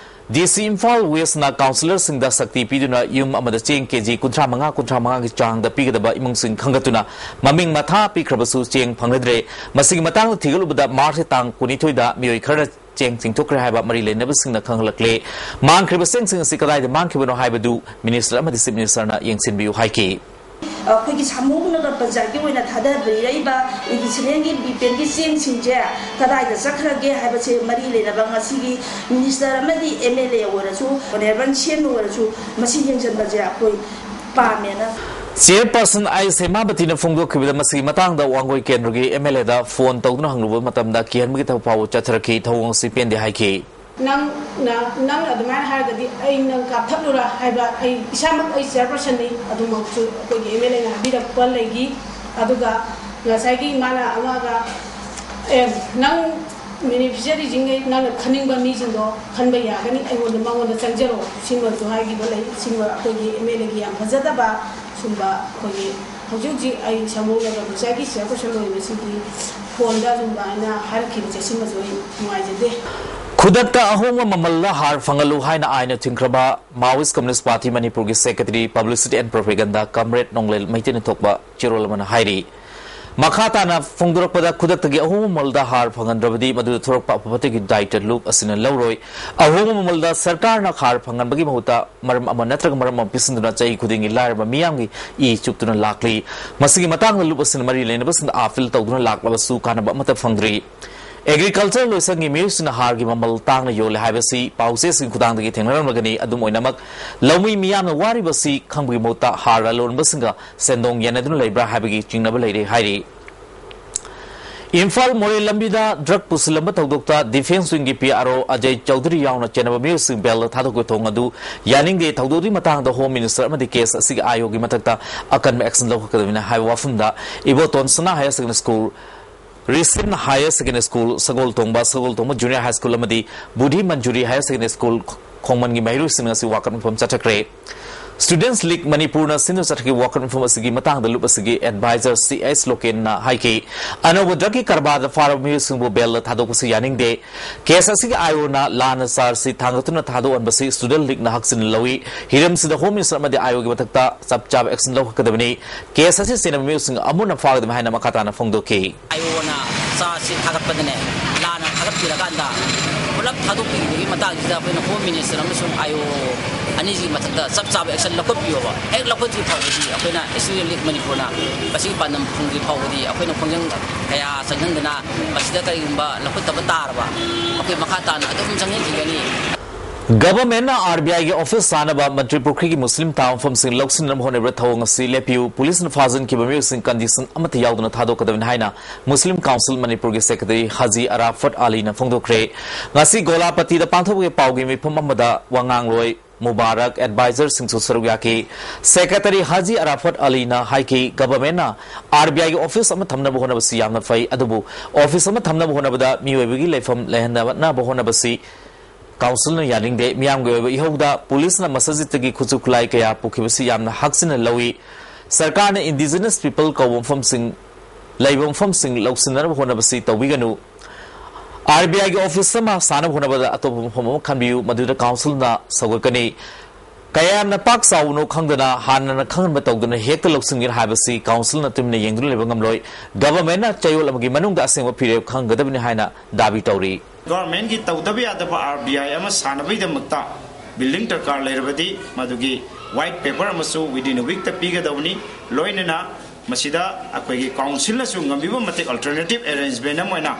ꯗꯤ ꯁꯤ ꯏꯝꯐꯥꯜ ꯋꯦꯁꯅ ꯀꯥꯎꯟꯁꯤꯂꯔꯁꯤꯡꯗ ꯁꯛꯇꯤ ꯄꯤꯗꯨꯅ ꯌꯨꯝ ꯑꯃꯗ ꯆꯦꯡ ꯀꯦꯖꯤ ꯀꯨꯟꯊ꯭ꯔꯥ ꯃꯉꯥ, ꯀꯨꯟꯊ꯭ꯔꯥ ꯃꯉꯥꯒꯤ ꯆꯥꯡꯗ ꯄꯤꯒꯗꯕ ꯏꯃꯨꯡꯁꯤꯡ ꯈꯟꯒꯠꯇꯨꯅ ꯃꯃꯤꯡ ꯃꯊꯥ ꯄꯤꯈ꯭ꯔꯕꯁꯨ ꯆꯦꯡ ꯐꯪꯅꯗ꯭ꯔꯦ꯫ ꯃꯁꯤꯒꯤ ꯃꯇꯥꯡꯗ ꯊꯤꯒꯠꯂꯨꯕꯗ ꯃꯥꯔꯆꯀꯤ ꯇꯥꯡ ꯀꯨꯟꯅꯤꯊꯣꯏꯗ ꯃꯤꯑꯣꯏ ꯈꯔꯅ ꯆꯦꯡ ꯆꯤꯡꯊꯣꯛꯈ꯭ꯔꯦ ꯍꯥꯏꯕ ꯃꯔꯤ ꯂꯩꯅꯕꯁꯤꯡꯅ ꯈꯪꯍꯜꯂꯛꯂꯦ꯫ ꯃꯥꯡꯈ꯭ꯔꯤꯕ ꯆꯦꯡꯁꯤꯡ ꯑꯁꯤ ꯀꯗꯥꯏꯗ ꯃꯥꯡꯈꯤꯕꯅꯣ ꯍꯥꯏꯕꯗꯨ ꯃꯤꯅꯤꯁꯇꯔ ꯑꯃꯗꯤ ꯆꯤꯐ ꯃꯤꯅꯤꯁꯇꯔꯅ ꯌꯦꯡꯁꯤꯟꯕꯤꯌꯨ ꯍꯥꯏꯈꯤ꯫ ꯑꯩꯈꯣꯏꯒꯤ ꯁꯥꯃꯨꯒꯅꯒ ꯄꯟꯆꯥꯌꯠꯀꯤ ꯑꯣꯏꯅ ꯊꯥꯗꯕꯤꯔꯛꯏꯕ ꯏꯗꯤꯁꯅꯦꯜꯒꯤ ꯕꯤꯄꯤꯑꯦꯜꯒꯤ ꯆꯦꯡꯁꯤꯡꯁꯦ ꯀꯗꯥꯏꯗ ꯆꯠꯈ꯭ꯔꯒꯦ ꯍꯥꯏꯕꯁꯦ ꯃꯔꯤ ꯂꯩꯅꯕ ꯉꯁꯤꯒꯤ ꯃꯤꯅꯤꯁꯇꯔ ꯑꯃꯗꯤ ꯑꯦꯝ ꯑꯦꯜ ꯑꯦ ꯑꯣꯏꯔꯁꯨ ꯑꯣꯅꯔꯦꯕꯜ ꯁꯤ ꯑꯦꯝ ꯑꯣꯏꯔꯁꯨ ꯃꯁꯤ ꯌꯦꯡꯁꯤꯟꯕꯁꯦ ꯑꯩꯈꯣꯏ ꯄꯥꯝꯃꯦꯅ꯫ ꯆꯤꯌꯔꯄꯔꯁꯟ ꯑꯥꯏ ꯁꯦꯃꯥꯕꯇꯤꯅ ꯐꯣꯡꯗꯣꯛꯈꯤꯕꯗ ꯃꯁꯤꯒꯤ ꯃꯇꯥꯡꯗ ꯋꯥꯡꯒꯣꯏ ꯀꯦꯟꯗ꯭ꯔꯒꯤ ꯑꯦꯝ ꯑꯦꯜ ꯑꯦꯗ ꯐꯣꯟ ꯇꯧꯗꯨꯅ ꯍꯪꯂꯨꯕ ꯃꯇꯝꯗ ꯀꯤꯍꯟꯕꯒꯤ ꯊꯕꯛ ꯐꯥꯎꯕ ꯆꯠꯊꯔꯛꯈꯤ꯫ ꯊꯧꯑꯣꯡ ꯑꯁꯤ ꯄꯦꯟꯗꯦ ꯍꯥꯏꯈꯤ꯫ ꯅꯪꯅ ꯅꯪꯅ ꯑꯗꯨꯃꯥꯏꯅ ꯍꯥꯏꯔꯒꯗꯤ ꯑꯩ ꯅꯪ ꯀꯥꯞꯊꯠꯂꯨꯔꯥ ꯍꯥꯏꯕ, ꯑꯩ ꯏꯁꯥꯃꯛ ꯑꯩ ꯆꯤꯌꯔꯄꯔꯁꯟꯅꯤ, ꯑꯗꯨꯃꯛꯁꯨ ꯑꯩꯈꯣꯏꯒꯤ ꯑꯦꯝ ꯑꯦꯜ ꯑꯦꯅ ꯍꯥꯏꯕꯤꯔꯛꯄ ꯂꯩꯈꯤ꯫ ꯑꯗꯨꯒ ꯉꯁꯥꯏꯒꯤ ꯃꯥꯅ ꯑꯃꯒ, ꯑꯦ, ꯅꯪ ꯕꯦꯅꯤꯐꯤꯁꯔꯤꯁꯤꯡꯈꯩ ꯅꯪꯅ ꯈꯟꯅꯤꯡꯕ ꯃꯤꯁꯤꯡꯗꯣ ꯈꯟꯕ ꯌꯥꯒꯅꯤ, ꯑꯩꯉꯣꯟꯗ ꯃꯉꯣꯟꯗ ꯆꯪꯖꯔꯣ, ꯁꯤꯃꯁꯨ ꯍꯥꯏꯈꯤꯕ ꯂꯩ꯫ ꯁꯤꯃ ꯑꯩꯈꯣꯏꯒꯤ ꯑꯦꯝ ꯑꯦꯜ ꯑꯦꯒꯤ ꯌꯥꯝ ꯐꯖꯗꯕ ꯁꯨꯝꯕ ꯑꯩꯈꯣꯏꯒꯤ ꯍꯧꯖꯤꯛ ꯍꯧꯖꯤꯛ ꯑꯩ ꯁꯃꯨꯗ꯭ꯔ ꯄꯟꯆꯥꯌꯠꯀꯤ ꯆꯤꯌꯔꯄꯔꯁꯟ ꯑꯣꯏꯕꯁꯤꯗꯤ ꯐꯣꯟꯗ ꯑꯗꯨꯝꯕ ꯑꯩꯅ ꯍꯥꯏꯔꯛꯈꯤꯕꯁꯦ ꯁꯤꯃꯁꯨ ꯑꯩ ꯅꯨꯡꯉꯥꯏꯖꯗꯦ꯫ ꯈꯨꯗꯛꯇ ꯑꯍꯣꯡꯕ ꯃꯃꯜꯗ ꯍꯥꯔ ꯐꯪꯍꯜꯂꯨ ꯍꯥꯏꯅ ꯑꯥꯏꯟꯅ ꯊꯤꯡꯈ꯭ꯔꯕ Maoist Communist Party ꯃꯅꯤꯄꯨꯔꯒꯤ secretary, publicity and propaganda comrade ꯅꯣꯡꯂꯦꯜ ꯃꯩꯇꯩꯅ ꯊꯣꯛꯄ ꯆꯦꯔꯣꯜ ꯑꯃꯅ ꯍꯥꯏꯔꯤ꯫ ꯃꯈꯥ ꯇꯥꯅ ꯐꯣꯡꯗꯣꯔꯛꯄꯗ, ꯈꯨꯗꯛꯇꯒꯤ ꯑꯍꯣꯡꯕ ꯃꯃꯜꯗ ꯍꯥꯔ ꯐꯪꯍꯟꯗ꯭ꯔꯕꯗꯤ ꯃꯗꯨꯗ ꯊꯣꯔꯛꯄ ꯑꯐ ꯐꯠꯇꯒꯤ ꯗꯥꯏꯇ ꯂꯨꯞ ꯑꯁꯤꯅ ꯂꯧꯔꯣꯏ꯫ ꯑꯍꯣꯡꯕ ꯃꯃꯜꯗ ꯁꯔꯀꯥꯔꯅ ꯍꯥꯔ ꯐꯪꯍꯟꯕꯒꯤ ꯃꯍꯨꯠꯇ ꯃꯔꯝ ꯑꯃ ꯅꯠꯇ꯭ꯔꯒ ꯃꯔꯝ ꯑꯃ ꯄꯤꯁꯤꯟꯗꯨꯅ ꯆꯍꯤ ꯈꯨꯗꯤꯡꯒꯤ ꯂꯥꯏꯔꯕ ꯃꯤꯌꯥꯝꯒꯤ ꯏ ꯆꯨꯞꯇꯨꯅ ꯂꯥꯛꯂꯤ꯫ ꯃꯁꯤꯒꯤ ꯃꯇꯥꯡꯗ ꯂꯨꯞ ꯑꯁꯤꯅ ꯃꯔꯤ ꯂꯩꯅꯕꯁꯤꯡꯗ ꯑꯥꯄꯤꯜ ꯇꯧꯗꯨꯅ ꯂꯥꯛꯂꯕꯁꯨ ꯀꯥꯟꯅꯕ ꯑꯃꯠꯇ ꯐꯪꯗ꯭ꯔꯤ꯫ ꯑꯦꯒ꯭ꯔꯤꯀꯜꯆꯔ ꯂꯣꯏꯁꯪꯒꯤ ꯃꯤꯑꯣꯏꯁꯤꯡꯅ ꯍꯥꯔꯒꯤ ꯃꯃꯜ ꯇꯥꯡꯅ ꯌꯣꯜꯂꯦ ꯍꯥꯏꯕꯁꯤ ꯄꯥꯎꯆꯦꯁꯤꯡꯒꯤ ꯈꯨꯊꯥꯡꯗꯒꯤ ꯊꯦꯡꯅꯔꯝꯂꯒꯅꯤ꯫ ꯑꯗꯨꯝ ꯑꯣꯏꯅꯃꯛ, ꯂꯧꯃꯤ ꯃꯤꯌꯥꯝꯅ ꯋꯥꯔꯤꯕꯁꯤ ꯈꯪꯕꯒꯤ ꯃꯍꯨꯠꯇ ꯍꯥꯔ ꯂꯂꯣꯟꯕꯁꯤꯡꯒ ꯁꯦꯟꯗꯣꯡ ꯌꯦꯟꯅꯗꯨꯅ ꯂꯩꯕ꯭ꯔꯥ ꯍꯥꯏꯕꯒꯤ ꯆꯤꯡꯅꯕ ꯂꯩꯔꯦ ꯍꯥꯏꯔꯤ꯫ ꯏꯝꯐꯥꯜ ꯃꯣꯔꯦ ꯂꯝꯕꯤꯗ ꯗ꯭ꯔꯒ ꯄꯨꯁꯤꯜꯂꯝꯕ ꯊꯧꯗꯣꯛꯇ ꯗꯤꯐꯦꯟꯁ ꯋꯤꯡꯒꯤ P R O Ajay Chaudhuri ꯌꯥꯎꯅ ꯆꯦꯟꯅꯕ ꯃꯤꯑꯣꯏꯁꯤꯡ ꯕꯦꯜꯗ ꯊꯥꯗꯣꯛꯄꯒꯤ ꯊꯧꯑꯣꯡ ꯑꯗꯨ ꯌꯥꯅꯤꯡꯗꯦ꯫ ꯊꯧꯗꯣꯛ ꯑꯗꯨꯒꯤ ꯃꯇꯥꯡꯗ ꯍꯣꯝ ꯃꯤꯅꯤꯁꯇꯔ ꯑꯃꯗꯤ ꯀꯦꯁ ꯑꯁꯤꯒꯤ ꯑꯥꯏ ꯑꯣꯒꯤ ꯃꯊꯛꯇ ꯑꯀꯟꯕ ꯑꯦꯛꯁꯟ ꯂꯧꯈꯠꯀꯗꯕꯅꯤ ꯍꯥꯏꯕ ꯋꯥꯐꯝꯗ Iboton Sana higher secondary school, Rishin higher secondary school, Sagoltongba, Sagoltongba junior high school ꯑꯃꯗꯤ Budhi Manjuri higher secondary school ꯈꯣꯡꯃꯟꯒꯤ ꯃꯍꯩꯔꯣꯏꯁꯤꯡ ꯉꯁꯤ ꯋꯥꯀꯠ ꯃꯐꯝ ꯆꯠꯊꯈ꯭ꯔꯦ꯫ ꯁ꯭ꯇꯨꯗꯦꯟꯠꯁ ꯂꯤꯒ ꯃꯅꯤꯄꯨꯔꯅ ꯁꯤꯟꯗꯨꯅ ꯆꯠꯊꯈꯤꯕ ꯋꯥꯀꯠ ꯃꯐꯝ ꯑꯁꯤꯒꯤ ꯃꯇꯥꯡꯗ ꯂꯨꯞ ꯑꯁꯤꯒꯤ ꯑꯦꯗꯚꯥꯏꯖꯔ ꯁꯤ ꯑꯩꯆ ꯂꯣꯀꯦꯟꯅ ꯍꯥꯏꯈꯤ, ꯑꯅꯧꯕ ꯗ꯭ꯔꯒꯀꯤ ꯀꯔꯕꯥꯔꯗ ꯐꯥꯔꯕ ꯃꯤꯑꯣꯏꯁꯤꯡꯕꯨ ꯕꯦꯜꯗ ꯊꯥꯗꯣꯛꯄꯁꯤ ꯌꯥꯅꯤꯡꯗꯦ꯫ ꯀꯦꯁ ꯑꯁꯤꯒꯤ ꯑꯥꯏ ꯑꯣꯅ ꯂꯥꯟꯅ ꯆꯥꯔꯖꯁꯤꯠ ꯊꯥꯡꯒꯠꯇꯨꯅ ꯊꯥꯗꯣꯛꯍꯟꯕꯁꯤ ꯁ꯭ꯇꯨꯗꯦꯟꯠ ꯂꯤꯒꯅ ꯍꯛꯆꯤꯟꯅ ꯂꯧꯏ꯫ ꯍꯤꯔꯝꯁꯤꯗ ꯍꯣꯝ ꯃꯤꯅꯤꯁꯇꯔ ꯑꯃꯗꯤ ꯑꯥꯏ ꯑꯣꯒꯤ ꯃꯊꯛꯇ ꯆꯞ ꯆꯥꯕ ꯑꯦꯛꯁꯟ ꯂꯧꯈꯠꯀꯗꯕꯅꯤ꯫ ꯀꯦꯁ ꯑꯁꯤ ꯆꯦꯟꯅꯕ ꯃꯤꯑꯣꯏꯁꯤꯡ ꯑꯃꯨꯟꯅ ꯐꯥꯒꯗꯕꯅꯤ ꯍꯥꯏꯅ ꯃꯈꯥ ꯇꯥꯅ ꯐꯣꯡꯗꯣꯛꯈꯤ꯫ ꯑꯥꯏ ꯑꯣꯅ ꯆꯥꯔꯖꯁꯤꯠ ꯊꯥꯒꯠꯄꯗꯅꯦ, ꯂꯥꯟꯅ ꯊꯥꯒꯠꯄꯤꯔꯀꯥꯟꯗ ꯄꯨꯂꯞ ꯊꯥꯗꯣꯛꯄꯤꯈꯤꯕꯒꯤ ꯃꯇꯥꯡꯁꯤꯗ ꯑꯩꯈꯣꯏꯅ ꯍꯣꯝ ꯃꯤꯅꯤꯁꯇꯔ ꯑꯃꯁꯨꯡ ꯑꯥꯏ ꯑꯣ ꯑꯅꯤꯁꯤꯒꯤ ꯃꯊꯛꯇ ꯆꯞ ꯆꯥꯕ ꯑꯦꯛꯁꯟ ꯂꯧꯈꯠꯄꯤꯌꯣꯕ꯫ ꯍꯦꯛ ꯂꯧꯈꯠꯇ꯭ꯔꯤ ꯐꯥꯎꯕꯗꯤ ꯑꯩꯈꯣꯏꯅ ꯏꯁꯇꯨꯗꯦꯟ ꯂꯤꯒ ꯃꯅꯤꯄꯨꯔꯅ ꯃꯁꯤꯒꯤ ꯄꯥꯟꯗꯝ ꯐꯪꯗ꯭ꯔꯤ ꯐꯥꯎꯕꯗꯤ ꯑꯩꯈꯣꯏꯅ ꯈꯣꯡꯖꯪ ꯀꯌꯥ ꯆꯪꯁꯤꯟꯗꯅ ꯃꯁꯤꯗ ꯀꯔꯤꯒꯨꯝꯕ ꯂꯧꯈꯠꯇꯕ ꯇꯥꯔꯕ ꯑꯩꯈꯣꯏ ꯃꯈꯥ ꯇꯥꯅ ꯑꯗꯨꯝ ꯆꯪꯁꯤꯟꯈꯤꯒꯅꯤ꯫ ꯒꯚꯔꯟꯃꯦꯟꯠꯅ ꯑꯥꯔ ꯕꯤ ꯑꯥꯏꯒꯤ ꯑꯣꯐꯤꯁ ꯁꯥꯅꯕ ꯃꯟꯇ꯭ꯔꯤ ꯄꯨꯈ꯭ꯔꯤꯒꯤ ꯃꯨꯁꯂꯤꯝ ꯇꯥꯕ ꯃꯐꯝꯁꯤꯡ ꯂꯧꯁꯤꯟꯅꯕ ꯍꯣꯠꯅꯔꯤꯕ ꯊꯧꯑꯣꯡ ꯑꯁꯤ ꯂꯦꯞꯄꯤꯌꯨ, ꯄꯨꯂꯤꯁꯅ ꯐꯥꯖꯤꯟꯈꯤꯕ ꯃꯤꯑꯣꯏꯁꯤꯡ ꯀꯟꯗꯤꯁꯟ ꯑꯃꯠꯇ ꯌꯥꯎꯗꯅ ꯊꯥꯗꯣꯛꯀꯗꯕꯅꯤ ꯍꯥꯏꯅ ꯃꯨꯁꯂꯤꯝ ꯀꯥꯎꯟꯁꯤꯜ ꯃꯅꯤꯄꯨꯔꯒꯤ ꯁꯦꯀ꯭ꯔꯦꯇꯔꯤ ꯍꯥꯖꯤ ꯑꯔꯥꯐꯠ ꯑꯂꯤꯅ ꯐꯣꯡꯗꯣꯛꯈ꯭ꯔꯦ꯫ ꯉꯁꯤ ꯒꯣꯂꯥꯄꯇꯤꯗ ꯄꯥꯡꯊꯣꯛꯄꯒꯤ ꯄꯥꯎꯒꯤ ꯃꯤꯐꯝ ꯑꯃꯗ ꯋꯥ ꯉꯥꯡꯂꯣꯏ ꯃꯨꯕꯥꯔꯛ ꯑꯦꯗꯚꯥꯏꯖꯔꯁꯤꯡꯁꯨ ꯁꯔꯨꯛ ꯌꯥꯈꯤ꯫ ꯁꯦꯀ꯭ꯔꯦꯇꯔꯤ ꯍꯥꯖꯤ ꯑꯔꯥꯐꯠ ꯑꯂꯤꯅ ꯍꯥꯏꯈꯤ, ꯒꯚꯔꯟꯃꯦꯟꯠꯅ ꯑꯥꯔ ꯕꯤ ꯑꯥꯏꯒꯤ ꯑꯣꯐꯤꯁ ꯑꯃ ꯊꯝꯅꯕ ꯍꯣꯠꯅꯕꯁꯤ ꯌꯥꯝꯅ ꯐꯩ, ꯑꯗꯨꯕꯨ ꯑꯣꯐꯤꯁ ꯑꯃ ꯊꯝꯅꯕ ꯍꯣꯠꯅꯕꯗ ꯃꯤꯑꯣꯏꯕꯒꯤ ꯂꯩꯐꯝ ꯂꯩꯍꯟꯅꯕ ꯍꯣꯠꯅꯕꯁꯤ ꯀꯥꯎꯟꯁꯤꯜꯅ ꯌꯥꯅꯤꯡꯗꯦ꯫ ꯃꯤꯌꯥꯝꯒꯤ ꯑꯣꯏꯕ ꯏꯍꯧꯗ ꯄꯨꯂꯤꯁꯅ ꯃꯁꯖꯤꯗꯇꯒꯤ ꯈꯨꯠꯁꯨ ꯈꯨꯠꯂꯥꯏ ꯀꯌꯥ ꯄꯨꯈꯤꯕꯁꯤ ꯌꯥꯝꯅ ꯍꯛꯆꯤꯟꯅ ꯂꯧꯏ꯫ ꯁꯔꯀꯥꯔꯅ ꯏꯟꯗꯤꯖꯤꯅꯁ ꯄꯤꯄꯜ ꯀꯧꯕ ꯃꯐꯝꯁꯤꯡ ꯂꯩꯕ ꯃꯐꯝꯁꯤꯡ ꯂꯧꯁꯤꯟꯅꯅꯕ ꯍꯣꯠꯅꯕꯁꯤ ꯇꯧꯕꯤꯒꯅꯨ꯫ ꯑꯥꯔ ꯕꯤ ꯑꯥꯏꯒꯤ ꯑꯣꯐꯤꯁ ꯑꯃ ꯁꯥꯅꯕ ꯍꯣꯠꯅꯕꯗ ꯑꯇꯣꯞꯄ ꯃꯐꯝ ꯑꯃ ꯈꯟꯕꯤꯌꯨ, ꯃꯗꯨꯗ ꯀꯥꯎꯟꯁꯤꯜꯅ ꯁꯧꯒꯠꯀꯅꯤ꯫ ꯀꯌꯥ ꯌꯥꯝꯅ ꯄꯥꯛ ꯆꯥꯎꯕꯅꯣ ꯈꯪꯗꯅ ꯍꯥꯟꯅꯅ ꯈꯪꯍꯟꯕ ꯇꯧꯗꯅ ꯍꯦꯛꯇ ꯂꯧꯁꯤꯟꯒꯅꯤ ꯍꯥꯏꯕꯁꯤ ꯀꯥꯎꯟꯁꯤꯜꯅ ꯇꯨꯃꯤꯟꯅ ꯌꯦꯡꯗꯨꯅ ꯂꯩꯕ ꯉꯝꯂꯣꯏ꯫ ꯒꯚꯔꯟꯃꯦꯟꯠꯅ ꯆꯌꯣꯜ ꯑꯃꯒꯤ ꯃꯅꯨꯡꯗ ꯑꯁꯦꯡꯕ ꯐꯤꯔꯦꯞ ꯈꯪꯒꯗꯕꯅꯤ ꯍꯥꯏꯅ ꯗꯥꯕꯤ ꯇꯧꯔꯤ꯫ ꯒꯚꯔꯟꯃꯦꯟꯠꯀꯤ ꯇꯧꯗꯕ ꯌꯥꯗꯕ ꯑꯥꯔ ꯕꯤ ꯑꯥꯏ ꯑꯃ ꯁꯥꯅꯕꯒꯤꯗꯃꯛꯇ ꯕꯤꯜꯗꯤꯡ ꯗꯔꯀꯥꯔ ꯂꯩꯔꯕꯗꯤ ꯃꯗꯨꯒꯤ ꯋꯥꯏꯠ ꯄꯦꯄꯔ ꯑꯃꯁꯨ within a week ꯇ ꯄꯤꯒꯗꯕꯅꯤ꯫ ꯂꯣꯏꯅꯅ ꯃꯁꯤꯗ ꯑꯩꯈꯣꯏꯒꯤ ꯀꯥꯎꯟꯁꯤꯜꯅꯁꯨ ꯉꯝꯕꯤꯕ ꯃꯇꯤꯛ ꯑꯜꯇꯔꯅꯦꯇꯤꯚ ꯑꯦꯔꯦꯟꯖꯃꯦꯟꯠ ꯑꯃ ꯑꯣꯏꯅ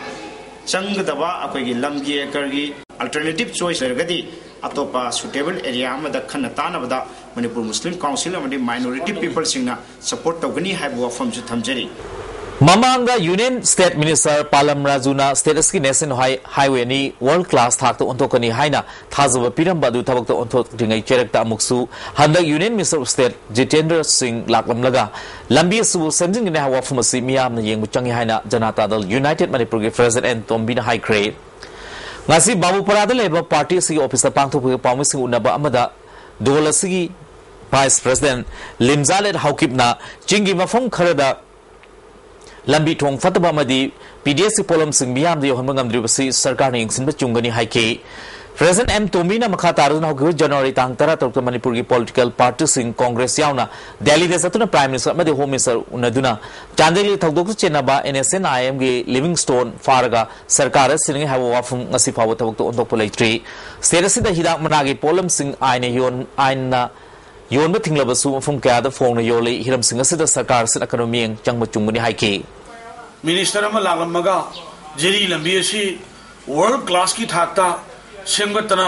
ꯆꯪꯒꯗꯕ ꯑꯩꯈꯣꯏꯒꯤ ꯂꯝꯒꯤ ꯑꯦꯀꯔꯒꯤ ꯑꯜꯇꯔꯅꯦꯇꯤꯚ ꯆꯣꯏꯁ ꯂꯩꯔꯒꯗꯤ ꯑꯇꯣꯞꯄ ꯁꯨꯇꯦꯕꯜ ꯑꯦꯔꯤꯌꯥ ꯑꯃꯗ ꯈꯟꯅ ꯇꯥꯅꯕꯗ ꯃꯅꯤꯄꯨꯔ ꯃꯨꯁꯂꯤꯝ ꯀꯥꯎꯟꯁꯤꯜ ꯑꯃꯗꯤ ꯃꯥꯏꯅꯣꯔꯤꯇꯤ ꯄꯤꯄꯜꯁꯤꯡꯅ ꯁꯄꯣꯔꯠ ꯇꯧꯒꯅꯤ ꯍꯥꯏꯕ ꯋꯥꯐꯝꯁꯨ ꯊꯝꯖꯔꯤ꯫ ꯃꯃꯥꯡꯗ ꯌꯨꯅꯤꯌꯟ ꯁ꯭ꯇꯦꯠ ꯃꯤꯅꯤꯁꯇꯔ ꯄꯥꯂꯝ ꯔꯥꯖꯨꯅ ꯁ꯭ꯇꯦꯠ ꯑꯁꯤꯒꯤ ꯅꯦꯁꯅꯦꯜ ꯍꯥꯏ-, ꯍꯥꯏꯋꯦ ꯑꯅꯤ ꯋꯥꯔꯜꯗ ꯀ꯭ꯂꯥꯁ ꯊꯥꯛꯇ ꯑꯣꯟꯊꯣꯛꯀꯅꯤ ꯍꯥꯏꯅ ꯊꯥꯖꯕ ꯄꯤꯔꯝꯕ ꯑꯗꯨ ꯊꯕꯛꯇ ꯑꯣꯟꯊꯣꯛꯇ꯭ꯔꯤꯉꯩ ꯆꯩꯔꯛꯇ ꯑꯃꯨꯛꯁꯨ ꯍꯟꯗꯛ union minister of state Jitendra ꯁꯤꯡ ꯂꯥꯛꯂꯝꯂꯒ ꯂꯝꯕꯤ ꯑꯁꯤꯕꯨ ꯁꯦꯝꯖꯤꯟꯒꯅꯤ ꯍꯥꯏꯕ ꯋꯥꯐꯝ ꯑꯁꯤ ꯃꯤꯌꯥꯝꯅ ꯌꯦꯡꯕ ꯆꯪꯏ ꯍꯥꯏꯅ ꯖꯅꯇꯥ ꯗꯜ ꯌꯨꯅꯥꯏꯇꯦꯗ ꯃꯅꯤꯄꯨꯔꯒꯤ ꯄ꯭ꯔꯦꯁꯤꯗꯦꯟꯠ ꯑꯦꯟ ꯇꯣꯝꯕꯤꯅ ꯍꯥꯏꯈ꯭ꯔꯦ꯫ ꯉꯁꯤ ꯕꯥꯕꯨꯄꯥꯔꯥꯗ ꯂꯩꯕ ꯄꯥꯔꯇꯤ ꯑꯁꯤꯒꯤ ꯑꯣꯐꯤꯁꯇ ꯄꯥꯡꯊꯣꯛꯄꯒꯤ ꯄꯥꯎꯃꯤꯁꯤꯡ ꯎꯅꯕ ꯑꯃꯗ ꯗꯣꯜ ꯑꯁꯤꯒꯤ ꯚꯥꯏꯁ ꯄ꯭ꯔꯦꯁꯤꯗꯦꯟꯠ ꯂꯤꯝꯖꯥꯂꯦꯠ ꯍꯥꯎꯀꯤꯞꯅ ꯆꯤꯡꯒꯤ ꯃꯐꯝ ꯈꯔꯗ ꯂꯝꯕꯤ ꯊꯣꯡ ꯐꯠꯇꯕ ꯑꯃꯗꯤ ꯄꯤ ꯗꯤ ꯑꯦꯁꯀꯤ ꯄꯣꯠꯂꯝꯁꯤꯡ ꯃꯤꯌꯥꯝꯗ ꯌꯧꯍꯟꯕ ꯉꯝꯗ꯭ꯔꯤꯕꯁꯤ ꯁꯔꯀꯥꯔꯅ ꯌꯦꯡꯁꯤꯟꯕ ꯆꯨꯝꯒꯅꯤ ꯍꯥꯏꯈꯤ꯫ ꯄ꯭ꯔꯦꯁꯤꯗꯦꯟꯠ ꯑꯦꯝ ꯇꯣꯃꯤꯅ ꯃꯈꯥ ꯇꯥꯔꯗꯨꯅ ꯍꯧꯈꯤꯕ ꯖꯅꯋꯥꯔꯤ ꯇꯥꯡ ꯇꯔꯥ ꯇꯔꯨꯛꯇ ꯃꯅꯤꯄꯨꯔꯒꯤ ꯄꯣꯂꯤꯇꯤꯀꯦꯜ ꯄꯥꯔꯇꯤꯁꯤꯡ ꯀꯣꯡꯒ꯭ꯔꯦꯁ ꯌꯥꯎꯅ ꯗꯦꯜꯂꯤꯗ ꯆꯠꯇꯨꯅ ꯄ꯭ꯔꯥꯏꯝ ꯃꯤꯅꯤꯁꯇꯔ ꯑꯃꯗꯤ ꯍꯣꯝ ꯃꯤꯅꯤꯁꯇꯔ ꯎꯅꯗꯨꯅ ꯆꯥꯟꯗꯦꯜꯒꯤ ꯊꯧꯗꯣꯛꯇ ꯆꯦꯟꯅꯕ ꯑꯦꯟ ꯑꯦꯁ ꯑꯦꯟ ꯑꯥꯏ ꯑꯦꯝꯒꯤ ꯂꯤꯚꯤꯡ ꯁ꯭ꯇꯣꯟ ꯐꯥꯔꯒ ꯁꯔꯀꯥꯔꯗ ꯁꯤꯟꯅꯉꯥꯏ ꯍꯥꯏꯕ ꯋꯥꯐꯝ ꯉꯁꯤ ꯐꯥꯎꯕ ꯊꯕꯛꯇ ꯑꯣꯟꯊꯣꯛꯄ ꯂꯩꯇ꯭ꯔꯤ꯫ ꯁ꯭ꯇꯦꯠ ꯑꯁꯤꯗ ꯍꯤꯗꯥꯛ ꯃꯅꯥꯒꯤ ꯄꯣꯠꯂꯝꯁꯤꯡ ꯑꯥꯏꯟꯅ ꯌꯣꯟ-, ꯑꯥꯏꯟꯅ ꯌꯣꯟꯕ ꯊꯤꯡꯂꯕꯁꯨ ꯃꯐꯝ ꯀꯌꯥꯗ ꯐꯣꯡꯅ ꯌꯣꯜꯂꯤ꯫ ꯍꯤꯔꯝꯁꯤꯡ ꯑꯁꯤꯗ ꯁꯔꯀꯥꯔ ꯑꯁꯤꯅ ꯑꯀꯟꯕ ꯃꯤꯠꯌꯦꯡ ꯆꯪꯕ ꯆꯨꯝꯒꯅꯤ ꯍꯥꯏꯈꯤ꯫ ꯃꯤꯅꯤꯁꯇꯔ ꯑꯃ ꯂꯥꯛꯂꯝꯃꯒ ꯖꯤꯔꯤ ꯂꯝꯕꯤ ꯑꯁꯤ ꯋꯥꯔꯜꯗ ꯀ꯭ꯂꯥꯁꯀꯤ ꯊꯥꯛꯇ ꯁꯦꯝꯒꯠꯇꯅ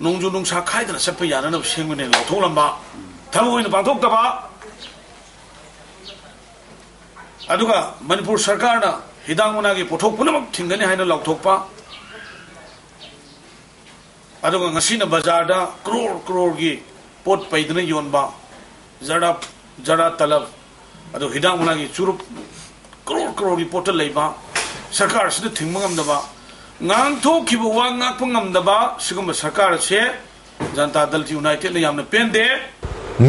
ꯅꯣꯡꯖꯨ ꯅꯨꯡꯁꯥ ꯈꯥꯏꯗꯅ ꯆꯠꯄ ꯌꯥꯅꯅꯕ ꯁꯦꯝꯒꯅꯦꯅ ꯂꯥꯎꯊꯣꯛꯂꯝꯕ, ꯊꯕꯛ ꯑꯣꯏꯅ ꯄꯥꯡꯊꯣꯛꯇꯕ, ꯑꯗꯨꯒ ꯃꯅꯤꯄꯨꯔ ꯁꯔꯀꯥꯔꯅ ꯍꯤꯗꯥꯛ ꯃꯅꯥꯒꯤ ꯄꯣꯠꯊꯣꯛ ꯄꯨꯝꯅꯃꯛ ꯊꯤꯡꯒꯅꯤ ꯍꯥꯏꯅ ꯂꯥꯎꯊꯣꯛꯄ, ꯑꯗꯨꯒ ꯉꯁꯤꯅ ꯕꯖꯥꯔꯗ ꯀ꯭ꯔꯣꯔ ꯀ꯭ꯔꯣꯔꯒꯤ ꯄꯣꯠ ꯄꯩꯗꯅ ꯌꯣꯟꯕ, ꯖꯔꯗꯥ, ꯖꯔꯗꯥ ꯇꯂꯕ, ꯑꯗꯨ ꯍꯤꯗꯥꯛ ꯃꯅꯥꯒꯤ ꯆꯨꯔꯨꯞ ꯀ꯭ꯔꯣꯔ ꯀ꯭ꯔꯣꯔꯒꯤ ꯄꯣꯠꯇ ꯂꯩꯕ, ꯁꯔꯀꯥꯔ ꯑꯁꯤꯅ ꯊꯤꯡꯕ ꯉꯝꯗꯕ, ꯉꯥꯡꯊꯣꯛꯈꯤꯕ ꯋꯥ ꯉꯥꯛꯄ ꯉꯝꯗꯕ ꯁꯤꯒꯨꯝꯕ ꯁꯔꯀꯥꯔ ꯑꯁꯦ ꯖꯅꯇꯥ ꯗꯜ ꯌꯨꯅꯥꯏꯇꯦꯗꯅ ꯌꯥꯝꯅ ꯄꯦꯟꯗꯦ꯫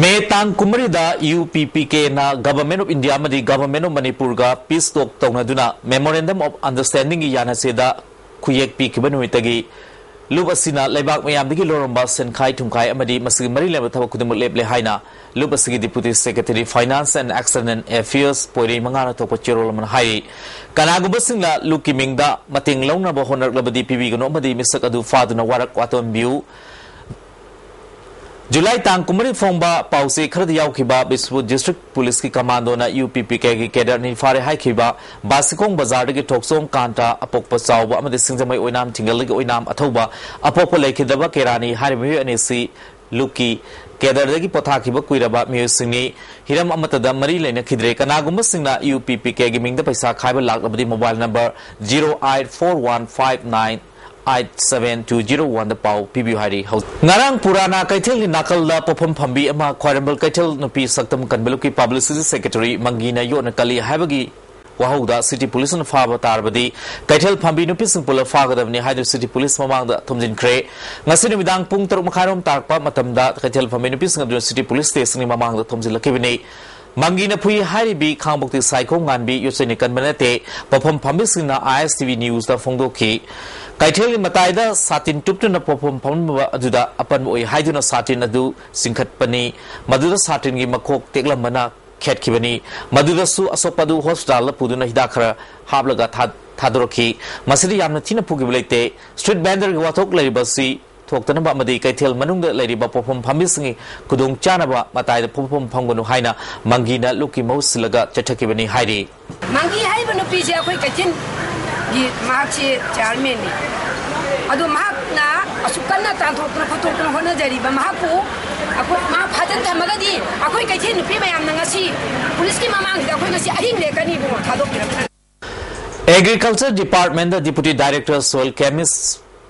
ꯃꯦ ꯇꯥꯡ ꯀꯨꯟꯃꯔꯤꯗ ꯌꯨ ꯄꯤ ꯄꯤ ꯀꯦꯅ Government of India ꯑꯃꯗꯤ Government of ꯃꯅꯤꯄꯨꯔꯒ peace talk ꯇꯧꯅꯗꯨꯅ Memorandum of Understandingꯒꯤ ꯌꯥꯅꯆꯦꯗ ꯈꯨꯌꯦꯛ ꯄꯤꯈꯤꯕ ꯅꯨꯃꯤꯠꯇꯒꯤ ꯂꯨꯞ ꯑꯁꯤꯅ ꯂꯩꯕꯥꯛ ꯃꯌꯥꯝꯗꯒꯤ ꯂꯧꯔꯝꯕ ꯁꯦꯟꯈꯥꯏ ꯊꯨꯝꯈꯥꯏ ꯑꯃꯗꯤ ꯃꯁꯤꯒꯤ ꯃꯔꯤ ꯂꯩꯅꯕ ꯊꯕꯛ ꯈꯨꯗꯤꯡꯃꯛ ꯂꯦꯞꯂꯦ ꯍꯥꯏꯅ ꯂꯨꯞ ꯑꯁꯤꯒꯤ Deputy Secretary Finance and External Affairs ꯄꯣꯏꯔꯩ ꯃꯉꯥꯅ ꯊꯣꯛꯄ ꯆꯦꯔꯣꯜ ꯑꯃꯅ ꯍꯥꯏꯔꯤ꯫ ꯀꯅꯥꯒꯨꯝꯕꯁꯤꯡꯅ ꯂꯨꯞꯀꯤ ꯃꯤꯡꯗ ꯃꯇꯦꯡ ꯂꯧꯅꯕ ꯍꯣꯠꯅꯔꯛꯂꯕꯗꯤ ꯄꯤꯕꯤꯒꯅꯨ ꯑꯃꯗꯤ ꯃꯤꯁꯛ ꯑꯗꯨ ꯐꯥꯗꯨꯅ ꯋꯥꯔꯛ ꯋꯥꯇꯣꯟꯕꯤꯌꯨ꯫ ꯖꯨꯂꯥꯏ ꯇꯥꯡ ꯀꯨꯟꯃꯔꯤ ꯐꯣꯡꯕ ꯄꯥꯎꯆꯦ ꯈꯔꯗ ꯌꯥꯎꯈꯤꯕ ꯕꯤꯁꯅꯨꯄꯨꯔ District Policeꯀꯤ ꯀꯃꯥꯟꯗꯣꯅ ꯌꯨ ꯄꯤ ꯄꯤ ꯀꯦꯒꯤ ꯀꯦꯗꯔ ꯑꯅꯤ ꯐꯥꯔꯦ ꯍꯥꯏꯈꯤꯕ ꯕꯥꯁꯤꯈꯣꯡ ꯕꯖꯥꯔꯗꯒꯤ ꯊꯣꯛꯆꯣꯝ ꯀꯥꯟꯇ ꯑꯄꯣꯛꯄ ꯆꯥꯎꯕ ꯑꯃꯗꯤ ꯁꯤꯡꯖꯃꯩ ꯑꯣꯏꯅꯥꯝ ꯊꯤꯡꯒꯜꯗꯒꯤ ꯑꯣꯏꯅꯥꯝ ꯑꯊꯧꯕ ꯑꯄꯣꯛꯄ ꯂꯩꯈꯤꯗꯕ ꯀꯦꯔꯥꯅꯤ ꯍꯥꯏꯔꯤꯕ ꯃꯤꯑꯣꯏ ꯑꯅꯤꯁꯤ ꯂꯨꯞꯀꯤ ꯀꯦꯗꯔꯗꯒꯤ ꯄꯣꯊꯥꯈꯤꯕ ꯀꯨꯏꯔꯕ ꯃꯤꯑꯣꯏꯁꯤꯡꯅꯤ꯫ ꯍꯤꯔꯝ ꯑꯃꯠꯇꯗ ꯃꯔꯤ ꯂꯩꯅꯈꯤꯗ꯭ꯔꯦ꯫ ꯀꯅꯥꯒꯨꯝꯕꯁꯤꯡꯅ ꯌꯨ ꯄꯤ ꯄꯤ ꯀꯦꯒꯤ ꯃꯤꯡꯗ ꯄꯩꯁꯥ ꯈꯥꯏꯕ ꯂꯥꯛꯂꯕꯗꯤ mobile number zero eight four one five nine eight seven two zero oneꯗ ꯄꯥꯎ ꯄꯤꯕꯤꯌꯨ ꯍꯥꯏꯔꯤ꯫ ꯍꯧ-, ꯉꯔꯥꯡ ꯄꯨꯔꯥꯅꯥ ꯀꯩꯊꯦꯜꯒꯤ ꯅꯥꯀꯜꯗ ꯄꯣꯠꯐꯝ ꯐꯝꯕꯤ ꯑꯃ ꯈ꯭ꯋꯥꯏꯔꯝꯕꯟ ꯀꯩꯊꯦꯜ ꯅꯨꯄꯤ ꯁꯛꯇꯝ ꯀꯟꯕ ꯂꯨꯞꯀꯤ Publicity Secretary ꯃꯪꯒꯤꯅ ꯌꯣꯠꯅ ꯀꯜꯂꯤ ꯍꯥꯏꯕꯒꯤ ꯋꯥꯍꯧꯗ City Policeꯅ ꯐꯥꯕ ꯇꯥꯔꯕꯗꯤ ꯀꯩꯊꯦꯜ ꯐꯝꯕꯤ ꯅꯨꯄꯤꯁꯤꯡ ꯄꯨꯂꯞ ꯐꯥꯒꯗꯕꯅꯤ ꯍꯥꯏꯗꯨꯅ City Police ꯃꯃꯥꯡꯗ ꯊꯣꯝꯖꯤꯟꯈ꯭ꯔꯦ꯫ ꯉꯁꯤ ꯅꯨꯃꯤꯗꯥꯡ ꯄꯨꯡ ꯇꯔꯨꯛ ꯃꯈꯥꯏꯔꯣꯝ ꯇꯥꯔꯛꯄ ꯃꯇꯝꯗ ꯀꯩꯊꯦꯜ ꯐꯝꯕꯤ ꯅꯨꯄꯤꯁꯤꯡ ꯑꯗꯨꯅ City Police Stationꯒꯤ ꯃꯃꯥꯡꯗ ꯊꯣꯝꯖꯤꯜꯂꯛꯈꯤꯕꯅꯤ꯫ ꯃꯪꯒꯤꯅ ꯐꯨꯏ ꯍꯥꯏꯔꯤꯕꯤ ꯈꯥꯡꯕꯣꯛꯇꯤ ꯁꯥꯏꯈꯣꯡ ꯉꯥꯟꯕꯤ ꯌꯣꯠꯆꯩꯅ ꯀꯟꯕ ꯅꯠꯇꯦ, ꯄꯣꯠꯐꯝ ꯐꯝꯕꯤꯁꯤꯡꯅ ꯑꯥꯏ ꯑꯦꯁ ꯇꯤ ꯚꯤ ꯅ꯭ꯌꯨꯁꯇ ꯐꯣꯡꯗꯣꯛꯈꯤ꯫ ꯀꯩꯊꯦꯜꯒꯤ ꯃꯇꯥꯏꯗ ꯁꯥꯇꯤꯟ ꯇꯨꯞꯇꯨꯅ ꯄꯣꯠꯐꯝ ꯐꯝꯂꯝꯕ ꯑꯗꯨꯗ ꯑꯄꯟꯕ ꯑꯣꯏ ꯍꯥꯏꯗꯨꯅ ꯁꯥꯇꯤꯟ ꯑꯗꯨ ꯆꯤꯡꯈꯠꯄꯅꯤ꯫ ꯃꯗꯨꯗ ꯁꯥꯇꯤꯟꯒꯤ ꯃꯈꯣꯛ ꯇꯦꯛꯂꯝꯕꯅ ꯈꯦꯠꯈꯤꯕꯅꯤ꯫ ꯃꯗꯨꯗꯁꯨ ꯑꯁꯣꯛꯄ ꯑꯗꯨ ꯍꯣꯁꯄꯤꯇꯥꯜꯗ ꯄꯨꯗꯨꯅ ꯍꯤꯗꯥꯛ ꯈꯔ ꯍꯥꯞꯂꯒ ꯊꯥ-, ꯊꯥꯗꯣꯔꯛꯈꯤ꯫ ꯃꯁꯤꯗ ꯌꯥꯝꯅ ꯊꯤꯅ ꯐꯨꯈꯤꯕ ꯂꯩꯇꯦ꯫ ꯁ꯭ꯇ꯭ꯔꯤꯠ ꯚꯦꯟꯗꯔꯒꯤ ꯋꯥꯊꯣꯛ ꯂꯩꯔꯤꯕ ꯑꯁꯤ ꯊꯣꯛꯇꯅꯕ ꯑꯃꯗꯤ ꯀꯩꯊꯦꯜ ꯃꯅꯨꯡꯗ ꯂꯩꯔꯤꯕ ꯄꯣꯠꯐꯝ ꯐꯝꯕꯤꯁꯤꯡꯒꯤ ꯈꯨꯗꯣꯡ ꯆꯥꯅꯕ ꯃꯇꯥꯏꯗ ꯄꯣꯠꯐꯝ ꯐꯝꯒꯅꯨ ꯍꯥꯏꯅ ꯃꯪꯒꯤꯅ ꯂꯨꯞꯀꯤ ꯃꯍꯨꯠ ꯁꯤꯜꯂꯒ ꯆꯠꯊꯈꯤꯕꯅꯤ ꯍꯥꯏꯔꯤ꯫ ꯃꯪꯒꯤ ꯍꯥꯏꯔꯤꯕ ꯅꯨꯄꯤꯁꯦ ꯑꯩꯈꯣꯏ ꯀꯩꯊꯦꯜꯒꯤ ꯃꯍꯥꯛꯁꯤ ꯆꯤꯌꯥꯔꯃꯦꯟꯅꯤ꯫ ꯑꯗꯣ ꯃꯍꯥꯛꯅ ꯑꯁꯨꯛ ꯀꯟꯅ ꯇꯥꯟꯊꯣꯛꯇꯅ ꯈꯣꯠꯇꯣꯛꯇꯅ ꯍꯣꯠꯅꯖꯔꯤꯕ ꯃꯍꯥꯛꯄꯨ ꯑꯩꯈꯣꯏ ꯃꯥ ꯐꯥꯖꯤꯟ ꯊꯝꯃꯒꯗꯤ ꯑꯩꯈꯣꯏ ꯀꯩꯊꯦꯜ ꯅꯨꯄꯤ ꯃꯌꯥꯝꯅ ꯉꯁꯤ ꯄꯨꯂꯤꯁꯀꯤ ꯃꯃꯥꯡꯁꯤꯗ ꯑꯩꯈꯣꯏ ꯉꯁꯤ ꯑꯍꯤꯡ ꯂꯦꯛꯀꯅꯤ ꯏꯕꯨꯡꯉꯣ, ꯊꯥꯗꯣꯛꯄꯤꯔꯛꯇ꯭ꯔꯦ꯫ ꯑꯦꯒ꯭ꯔꯤꯀꯜꯆꯔ ꯗꯤꯄꯥꯔꯠꯃꯦꯟꯗ ꯗꯤꯄꯨꯇꯤ ꯗꯥꯏꯔꯦꯛꯇꯔ ꯁꯣꯏꯜ ꯀꯦꯃꯤꯁ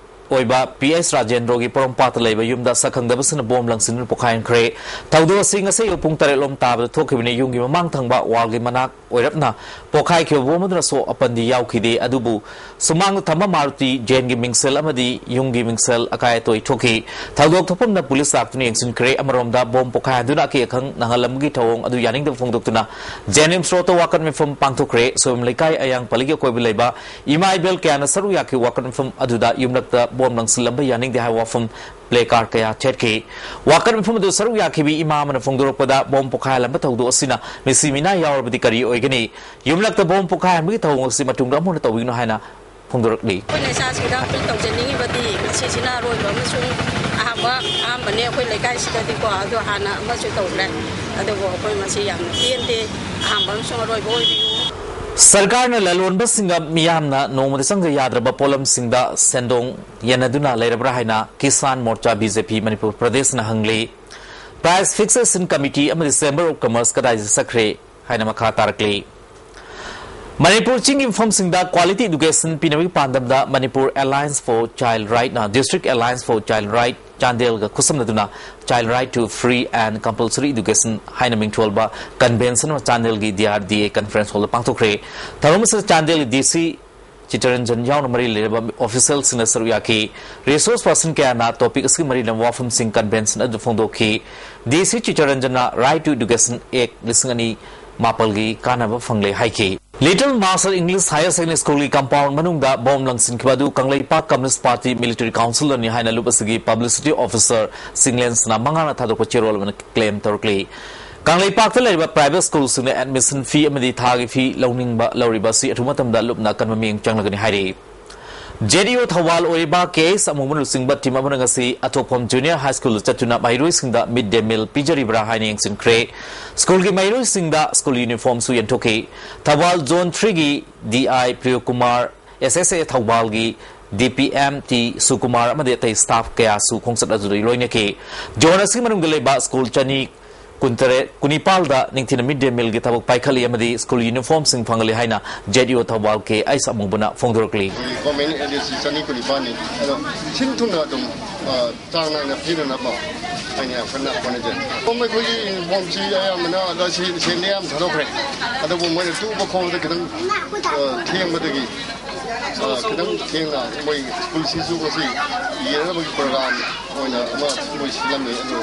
ꯑꯣꯏꯕ ꯄꯤ ꯑꯦꯁ ꯔꯥꯖꯦꯟꯗ꯭ꯔꯣꯒꯤ ꯄꯣꯔꯣꯝꯄꯥꯠꯇ ꯂꯩꯕ ꯌꯨꯝꯗ ꯁꯛꯈꯪꯗꯕꯁꯤꯡꯅ ꯕꯣꯝ ꯂꯪꯁꯤꯟꯗꯨꯅ ꯄꯣꯈꯥꯏꯍꯟꯈ꯭ꯔꯦ꯫ ꯊꯧꯗꯣꯛ ꯑꯁꯤ ꯉꯁꯤ ꯑꯌꯨꯛ ꯄꯨꯡ ꯇꯔꯦꯠ ꯂꯣꯝ ꯇꯥꯕꯗ ꯊꯣꯛꯈꯤꯕꯅꯤ꯫ ꯌꯨꯝꯒꯤ ꯃꯃꯥꯡ ꯊꯪꯕ ꯋꯥꯜꯒꯤ ꯃꯅꯥꯛ ꯑꯣꯏꯔꯞꯅ ꯄꯣꯈꯥꯏꯈꯤꯕ ꯕꯣꯝ ꯑꯗꯨꯅ ꯑꯁꯣꯛ ꯑꯄꯟꯗꯤ ꯌꯥꯎꯈꯤꯗꯦ, ꯑꯗꯨꯕꯨ ꯁꯨꯃꯥꯡꯗ ꯊꯝꯕ ꯃꯥꯔꯨꯇꯤ ꯖꯦꯟꯒꯤ ꯃꯤꯡꯁꯦꯜ ꯑꯃꯗꯤ ꯌꯨꯝꯒꯤ ꯃꯤꯡꯁꯦꯜ ꯑꯀꯥꯏ ꯑꯇꯣꯏ ꯊꯣꯛꯈꯤ꯫ ꯊꯧꯗꯣꯛ ꯊꯣꯛꯐꯝꯗ ꯄꯨꯂꯤꯁ ꯂꯥꯛꯇꯨꯅ ꯌꯦꯡꯁꯤꯟꯈ꯭ꯔꯦ꯫ ꯑꯃꯔꯣꯝꯗ ꯕꯣꯝ ꯄꯣꯈꯥꯏꯍꯟꯗꯨꯅ ꯑꯀꯤ ꯑꯈꯪ ꯅꯪꯍꯜꯂꯝꯕꯒꯤ ꯊꯧꯑꯣꯡ ꯑꯗꯨ ꯌꯥꯅꯤꯡꯗꯕ ꯐꯣꯡꯗꯣꯛꯇꯨꯅ ꯖꯦꯅꯤꯝꯁ ꯔꯣꯗꯇ ꯋꯥꯀꯠ ꯃꯤꯐꯝ ꯄꯥꯡꯊꯣꯛꯈ꯭ꯔꯦ꯫ ꯁꯣꯏꯕꯝ ꯂꯩꯀꯥꯏ ꯑꯌꯥꯡ ꯄꯜꯂꯤꯒꯤ ꯑꯀꯣꯏꯕ ꯂꯩꯕ ꯏꯃꯥ ꯏꯕꯦꯜ ꯀꯌꯥꯅ ꯁꯔꯨꯛ ꯌꯥꯈꯤ꯫ ꯋꯥꯀꯠ ꯃꯤꯐꯝ ꯑꯗꯨꯗ ꯌꯨꯝꯂꯛꯇ ꯕꯣꯝ ꯂꯪꯁꯤꯜꯂꯝꯕ ꯌꯥꯅꯤꯡꯗꯦ ꯍꯥꯏꯕ ꯋꯥꯐꯝ ꯄ꯭ꯂꯦ ꯀꯥꯔꯗ ꯀꯌꯥ ꯊꯦꯠꯈꯤ꯫ ꯋꯥꯀꯠ ꯃꯤꯐꯝ ꯑꯗꯨ ꯁꯔꯨꯛ ꯌꯥꯈꯤꯕꯤ ꯏꯃꯥ ꯑꯃꯅ ꯐꯣꯡꯗꯣꯔꯛꯄꯗ ꯕꯣꯝ ꯄꯣꯈꯥꯏꯍꯜꯂꯝꯕ ꯊꯧꯗꯣꯛ ꯑꯁꯤꯅ ꯃꯤꯁꯤ ꯃꯤꯅꯥ ꯌꯥꯎꯔꯕꯗꯤ ꯀꯔꯤ ꯑꯣꯏꯒꯅꯤ? ꯌꯨꯝꯂꯛꯇ ꯕꯣꯝ ꯄꯣꯈꯥꯏꯍꯟꯕꯒꯤ ꯊꯧꯑꯣꯡ ꯑꯁꯤ ꯃꯇꯨꯡꯗ ꯑꯃꯨꯛ ꯍꯟꯅ ꯇꯧꯕꯤꯒꯅꯨ ꯍꯥꯏꯅ ꯐꯣꯡꯗꯣꯔꯛꯂꯤ꯫ ꯑꯩꯈꯣꯏꯅ ꯏꯆꯥꯁꯤꯡꯗ ꯑꯄꯤꯜ ꯇꯧꯖꯅꯤꯡꯉꯤꯕꯗꯤ ꯉꯁꯤꯁꯤꯅ ꯑꯔꯣꯏꯕ ꯑꯃꯁꯨꯡ ꯑꯍꯥꯟꯕ, ꯑꯍꯥꯟꯕꯅꯦ ꯑꯩꯈꯣꯏ ꯂꯩꯀꯥꯏꯁꯤꯗꯗꯤꯀꯣ, ꯑꯗꯨ ꯍꯥꯟꯅ ꯑꯃꯁꯨ ꯇꯧꯈ꯭ꯔꯦ꯫ ꯑꯗꯨꯕꯨ ꯑꯩꯈꯣꯏ ꯃꯁꯤ ꯌꯥꯝꯅ ꯄꯦꯟꯗꯦ꯫ ꯑꯍꯥꯟꯕ ꯑꯃꯁꯨꯡ ꯑꯔꯣꯏꯕ ꯑꯣꯏꯕꯤꯌꯨ꯫ ꯁꯔꯀꯥꯔꯅ ꯂꯂꯣꯟꯕꯁꯤꯡꯒ ꯃꯤꯌꯥꯝꯅ ꯅꯣꯡꯃꯗ ꯆꯪꯗ ꯌꯥꯗ꯭ꯔꯕ ꯄꯣꯠꯂꯝꯁꯤꯡꯗ ꯁꯦꯟꯗꯣꯡ ꯌꯦꯟꯅꯗꯨꯅ ꯂꯩꯔꯕ꯭ꯔꯥ ꯍꯥꯏꯅ ꯀꯤꯁꯥꯟ ꯃꯣꯔꯆꯥ ꯕꯤ ꯖꯦ ꯄꯤ ꯃꯅꯤꯄꯨꯔ ꯄ꯭ꯔꯗꯦꯁꯅ ꯍꯪꯂꯤ꯫ ꯄ꯭ꯔꯥꯏꯁ ꯐꯤꯛꯁꯦꯁꯟ ꯀꯃꯤꯇꯤ ꯑꯃꯗꯤ ꯆꯦꯝꯕꯔ ꯑꯣꯐ ꯀꯃꯔꯁ ꯀꯗꯥꯏꯗ ꯆꯠꯈ꯭ꯔꯦ ꯍꯥꯏꯅ ꯃꯈꯥ ꯇꯥꯔꯛꯂꯤ꯫ ꯃꯅꯤꯄꯨꯔ ꯆꯤꯡꯒꯤ ꯃꯐꯝꯁꯤꯡꯗ quality education ꯄꯤꯅꯕꯒꯤ ꯄꯥꯟꯗꯝꯗ Manipur Alliance for Child Right ꯅ District Alliance for Child Right ꯆꯥꯟꯗꯦꯜꯒ ꯈꯨꯠꯁꯝꯅꯗꯨꯅ Child Right to Free and Compulsory Education ꯍꯥꯏꯅ ꯃꯤꯡꯊꯣꯜꯕ convention ꯑꯃ ꯆꯥꯟꯗꯦꯜꯒꯤ ꯗꯤ ꯑꯥꯔ ꯗꯤ ꯑꯦ conference hall ꯗ ꯄꯥꯡꯊꯣꯛꯈ꯭ꯔꯦ꯫ ꯊꯧꯔꯝ ꯑꯁꯤꯗ ꯆꯥꯟꯗꯦꯜꯒꯤ ꯗꯤ ꯁꯤ ꯆꯤꯇꯔꯟꯖꯟ ꯌꯥꯎꯅ ꯃꯔꯤ ꯂꯩꯅꯕ ꯑꯣꯐꯤꯁꯤꯌꯦꯜꯁꯤꯡꯅ ꯁꯔꯨꯛ ꯌꯥꯈꯤ꯫ ꯔꯤꯁꯣꯔꯁ ꯄꯥꯔꯁꯟ ꯀꯌꯥꯅ ꯇꯣꯄꯤꯛ ꯑꯁꯤꯒꯤ ꯃꯔꯤ ꯂꯩꯅꯕ ꯋꯥꯐꯝꯁꯤꯡ ꯀꯟꯚꯦꯟꯁꯟ ꯑꯗꯨ ꯐꯣꯡꯗꯣꯛꯈꯤ꯫ ꯗꯤ ꯁꯤ ꯆꯤꯇꯔꯟꯖꯟꯅ Right to Education Act ꯂꯤꯁꯤꯡ ꯑꯅꯤ ꯃꯥꯄꯜꯒꯤ ꯀꯥꯟꯅꯕ ꯐꯪꯂꯦ ꯍꯥꯏꯈꯤ꯫ Little Marshall English Higher Secondary Schoolꯒꯤ compound ꯃꯅꯨꯡꯗ ꯕꯣꯝ ꯂꯪꯁꯤꯟꯈꯤꯕ ꯑꯗꯨ ꯀꯪꯂꯩꯄꯥꯛ Communist Party military councilꯅꯅꯤ ꯍꯥꯏꯅ ꯂꯨꯞ ꯑꯁꯤꯒꯤ publicity officer ꯆꯤꯡꯂꯦꯟ ꯁꯅꯥ ꯃꯉꯥꯅ ꯊꯥꯗꯣꯛꯄ ꯆꯦꯔꯣꯜ ꯑꯃꯅ claim ꯇꯧꯔꯛꯂꯤ꯫ ꯀꯪꯂꯩꯄꯥꯛꯇ ꯂꯩꯔꯤꯕ private schoolꯁꯤꯡꯅ admission fee ꯑꯃꯗꯤ ꯊꯥꯒꯤ fee ꯂꯧꯅꯤꯡꯕ ꯂꯧꯔꯤꯕ ꯑꯁꯤ ꯑꯊꯨꯕ ꯃꯇꯝꯗ ꯂꯨꯞꯅ ꯑꯀꯟꯕ ꯃꯤꯠꯌꯦꯡ ꯆꯪꯂꯒꯅꯤ ꯍꯥꯏꯔꯤ꯫ ꯖꯦꯠ ꯏ ꯑꯣ ꯊꯧꯕꯥꯜ ꯑꯣꯏꯔꯤꯕ ꯀꯦ ꯑꯦꯁ ꯑꯃꯨꯕꯅ ꯂꯨꯆꯤꯡꯕ ꯇꯤꯝ ꯑꯃꯅ ꯉꯁꯤ ꯑꯊꯣꯛꯐꯝ ꯖꯨꯅꯤꯌꯔ ꯍꯥꯏ ꯁ꯭ꯀꯨꯜꯗ ꯆꯠꯇꯨꯅ ꯃꯍꯩꯔꯣꯏꯁꯤꯡꯗ ꯃꯤꯗ ꯗꯦ ꯃꯤꯜ ꯄꯤꯖꯔꯤꯕ꯭ꯔꯥ ꯍꯥꯏꯅ ꯌꯦꯡꯁꯤꯟꯈ꯭ꯔꯦ꯫ ꯁ꯭ꯀꯨꯜꯒꯤ ꯃꯍꯩꯔꯣꯏꯁꯤꯡꯗ ꯁ꯭ꯀꯨꯜ ꯌꯨꯅꯤꯐꯣꯔꯝꯁꯨ ꯌꯦꯟꯊꯣꯛꯈꯤ꯫ ꯊꯧꯕꯥꯜ ꯖꯣꯟ ꯊ꯭ꯔꯤꯒꯤ D I Priyokumar, S S A ꯊꯧꯕꯥꯜꯒꯤ D P M T Sukumar ꯑꯃꯗꯤ ꯑꯇꯩ ꯁ꯭ꯇꯥꯐ ꯀꯌꯥꯁꯨ ꯈꯣꯡꯆꯠ ꯑꯗꯨꯗ ꯂꯣꯏꯅꯈꯤ꯫ ꯖꯣꯟ ꯑꯁꯤꯒꯤ ꯃꯅꯨꯡꯗ ꯂꯩꯕ ꯁ꯭ꯀꯨꯜ ꯆꯅꯤ ꯀꯨꯟꯇꯔꯦꯠ, ꯀꯨꯟꯅꯤꯄꯥꯜꯗ ꯅꯤꯡꯊꯤꯅ ꯃꯤꯗ ꯗꯦ ꯃꯤꯜꯒꯤ ꯊꯕꯛ ꯄꯥꯏꯈꯠꯂꯤ ꯑꯃꯗꯤ ꯁ꯭ꯀꯨꯜ ꯌꯨꯅꯤꯐꯣꯔꯝꯁꯤꯡ ꯐꯪꯍꯜꯂꯤ ꯍꯥꯏꯅ ꯖꯦꯠ ꯏ ꯑꯣ ꯊꯧꯕꯥꯜ ꯀꯦ ꯑꯩꯁ ꯑꯃꯨꯕꯅ ꯐꯣꯡꯗꯣꯔꯛꯂꯤ꯫ ꯒꯣꯔꯃꯦꯟ ꯑꯦ ꯗꯤ ꯑꯦꯁ ꯁꯤ ꯆꯅꯤ ꯀꯨꯟꯅꯤꯄꯥꯜꯅꯤ꯫ ꯑꯗꯣ ꯁꯤꯟ ꯊꯨꯡꯅ ꯑꯗꯨꯝ, ꯑ, ꯆꯥꯡ ꯅꯥꯏꯅ ꯄꯤꯅꯅꯕ ꯑꯩꯅ ꯌꯥꯝ ꯀꯟꯅ ꯍꯣꯠꯅꯖꯩ꯫ ꯑꯗꯨꯝ ꯑꯩꯈꯣꯏꯒꯤ ꯌꯨꯅꯤꯐꯣꯔꯝꯁꯤ ꯑꯌꯥꯝꯕꯅ ꯑꯗ ꯁꯦ-, ꯁꯦꯟꯗꯤ ꯌꯥꯝ ꯊꯥꯗꯣꯛꯈ꯭ꯔꯦ꯫ ꯑꯗꯨꯕꯨ ꯃꯣꯏꯅ ꯇꯨꯕ ꯈꯣꯠꯄꯗ ꯈꯤꯇꯪ, ꯑ, ꯊꯦꯡꯕꯗꯒꯤ, ꯑ, ꯈꯤꯇꯪ ꯊꯦꯡꯅ ꯃꯣꯏ ꯁ꯭ꯀꯨꯜꯁꯤꯁꯨ ꯉꯁꯤ ꯌꯦꯡꯅꯕꯒꯤ ꯄ꯭ꯔꯣꯒ꯭ꯔꯥꯝ ꯑꯣꯏꯅ ꯑꯃ ꯃꯣꯏ ꯁꯤꯜꯂꯝꯃꯤ꯫ ꯑꯗꯨ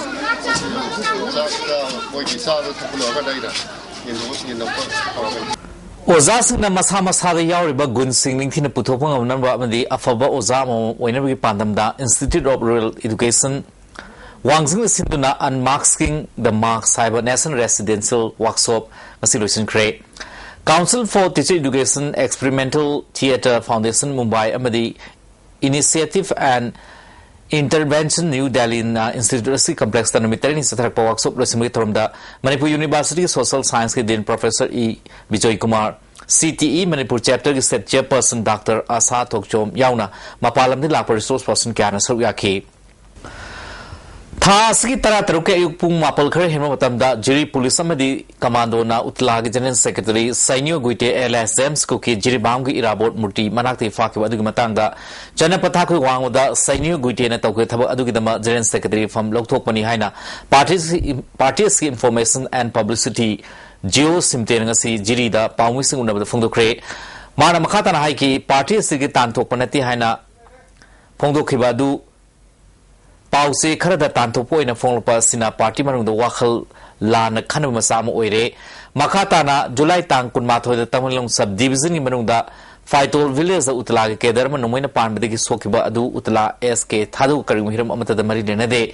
ꯉꯁꯤ ꯆꯥꯛ ꯆꯥ-, ꯃꯣꯏꯒꯤ ꯆꯥꯕ ꯊꯛꯄ ꯂꯣꯏꯔꯀꯥꯟꯗ ꯑꯩꯅ ꯌꯦꯟꯊꯣꯛ-, ꯌꯦꯟꯊꯣꯛꯄ ꯍꯧꯔꯒꯅꯤ꯫ ꯑꯣꯖꯥꯁꯤꯡꯅ ꯃꯁꯥ ꯃꯁꯥꯗ ꯌꯥꯎꯔꯤꯕ ꯒꯨꯟꯁꯤꯡ ꯅꯤꯡꯊꯤꯅ ꯄꯨꯊꯣꯛꯄ ꯉꯝꯅꯕ ꯑꯃꯗꯤ ꯑꯐꯕ ꯑꯣꯖꯥ ꯑꯃꯃꯝ ꯑꯣꯏꯅꯕꯒꯤ ꯄꯥꯟꯗꯝꯗ Institute of Rural Education ꯋꯥꯡꯖꯤꯡꯗ ꯁꯤꯟꯗꯨꯅ Unmasking the Marks ꯍꯥꯏꯕ National Residential Workshop ꯉꯁꯤ ꯂꯣꯏꯁꯤꯟꯈ꯭ꯔꯦ꯫ Council for Teacher Education, Experimental Theatre Foundation, Mumbai ꯑꯃꯗꯤ Initiative and Intervention, New Delhi ꯅ Institute ꯑꯁꯤ complex ꯇ ꯅꯨꯃꯤꯠ ꯇꯔꯦꯠꯅꯤ ꯆꯠꯊꯔꯛꯄ workshop ꯂꯣꯏꯁꯤꯟꯕꯒꯤ ꯊꯧꯔꯝꯗ ꯃꯅꯤꯄꯨꯔ University ꯒꯤ Social Science ꯀꯤ Dean Professor E Bijoy Kumar, C T E Manipur Chapter ꯒꯤ State Chairperson Doctor ꯑꯁꯥ ꯊꯣꯛꯆꯣꯝ ꯌꯥꯎꯅ ꯃꯄꯥꯟ ꯂꯝꯗꯒꯤ ꯂꯥꯛꯄ resource person ꯀꯌꯥꯅ ꯁꯔꯨꯛ ꯌꯥꯈꯤ꯫ ꯊꯥ ꯑꯁꯤꯒꯤ ꯇꯔꯥꯇꯔꯨꯛꯀꯤ ꯑꯌꯨꯛ ꯄꯨꯡ ꯃꯥꯄꯜ ꯈꯔ ꯍꯦꯟꯕ ꯃꯇꯝꯗ ꯖꯤꯔꯤ ꯄꯨꯂꯤꯁ ꯑꯃꯗꯤ ꯀꯃꯥꯟꯗꯣꯅ ꯎꯇꯂꯥꯒꯤ General Secretary ꯁꯩꯅ꯭ꯌꯣ ꯒꯨꯏꯇꯦ alias ꯖꯦꯝꯁ ꯀꯨꯛꯀꯤ ꯖꯤꯔꯤꯕꯥꯝꯒꯤ ꯏꯔꯥꯕꯣꯠ ꯃꯨꯔꯇꯤ ꯃꯅꯥꯛꯇꯒꯤ ꯐꯥꯈꯤꯕ ꯑꯗꯨꯒꯤ ꯃꯇꯥꯡꯗ ꯆꯠꯅ ꯄꯊꯥꯞꯀꯤ ꯋꯥꯡꯃꯗ ꯁꯩꯅ꯭ꯌꯣ ꯒꯨꯏꯇꯦꯅ ꯇꯧꯈꯤꯕ ꯊꯕꯛ ꯑꯗꯨꯒꯤꯗꯃꯛ General Secretary ꯐꯝ ꯂꯧꯊꯣꯛꯄꯅꯤ ꯍꯥꯏꯅ ꯄꯥꯔꯇꯤ ꯑꯁꯤ-, ꯄꯥꯔꯇꯤ ꯑꯁꯤꯒꯤ Information and Publicity ꯖꯤꯑꯣ ꯁꯤꯝꯇꯦꯟ ꯉꯁꯤ ꯖꯤꯔꯤꯗ ꯄꯥꯎꯃꯤꯁꯤꯡ ꯎꯅꯕꯗ ꯐꯣꯡꯗꯣꯛꯈ꯭ꯔꯦ꯫ ꯃꯥꯅ ꯃꯈꯥ ꯇꯥꯅ ꯍꯥꯏꯈꯤ, ꯄꯥꯔꯇꯤ ꯑꯁꯤꯒꯤ ꯇꯥꯟꯊꯣꯛꯄ ꯅꯠꯇꯦ ꯍꯥꯏꯅ ꯐꯣꯡꯗꯣꯛꯈꯤꯕ ꯑꯗꯨ ꯄꯥꯎꯆꯦ ꯈꯔꯗ ꯇꯥꯟꯊꯣꯛꯄ ꯑꯣꯏꯅ ꯐꯣꯡꯂꯛꯄ ꯑꯁꯤꯅ ꯄꯥꯔꯇꯤ ꯃꯅꯨꯡꯗ ꯋꯥꯈꯜ ꯂꯥꯟꯅ ꯈꯟꯅꯕ ꯃꯆꯥꯛ ꯑꯃ ꯑꯣꯏꯔꯦ꯫ ꯃꯈꯥ ꯇꯥꯅ ꯖꯨꯂꯥꯏ ꯇꯥꯡ ꯀꯨꯟꯃꯥꯊꯣꯏꯗ ꯇꯃꯦꯡꯂꯣꯡ sub division ꯒꯤ ꯃꯅꯨꯡꯗ ꯐꯥꯏꯇꯣꯜ village ꯗ ꯎꯇꯂꯥꯒꯤ cadre ꯑꯃ ꯅꯣꯡꯃꯩꯅ ꯄꯥꯟꯕꯗꯒꯤ ꯁꯣꯛꯈꯤꯕ ꯑꯗꯨ ꯎꯇꯂꯥ S K ꯊꯥꯗꯧ ꯀꯔꯤꯒꯨꯝꯕ ꯍꯤꯔꯝ ꯑꯃꯠꯇꯗ ꯃꯔꯤ ꯂꯩꯅꯗꯦ꯫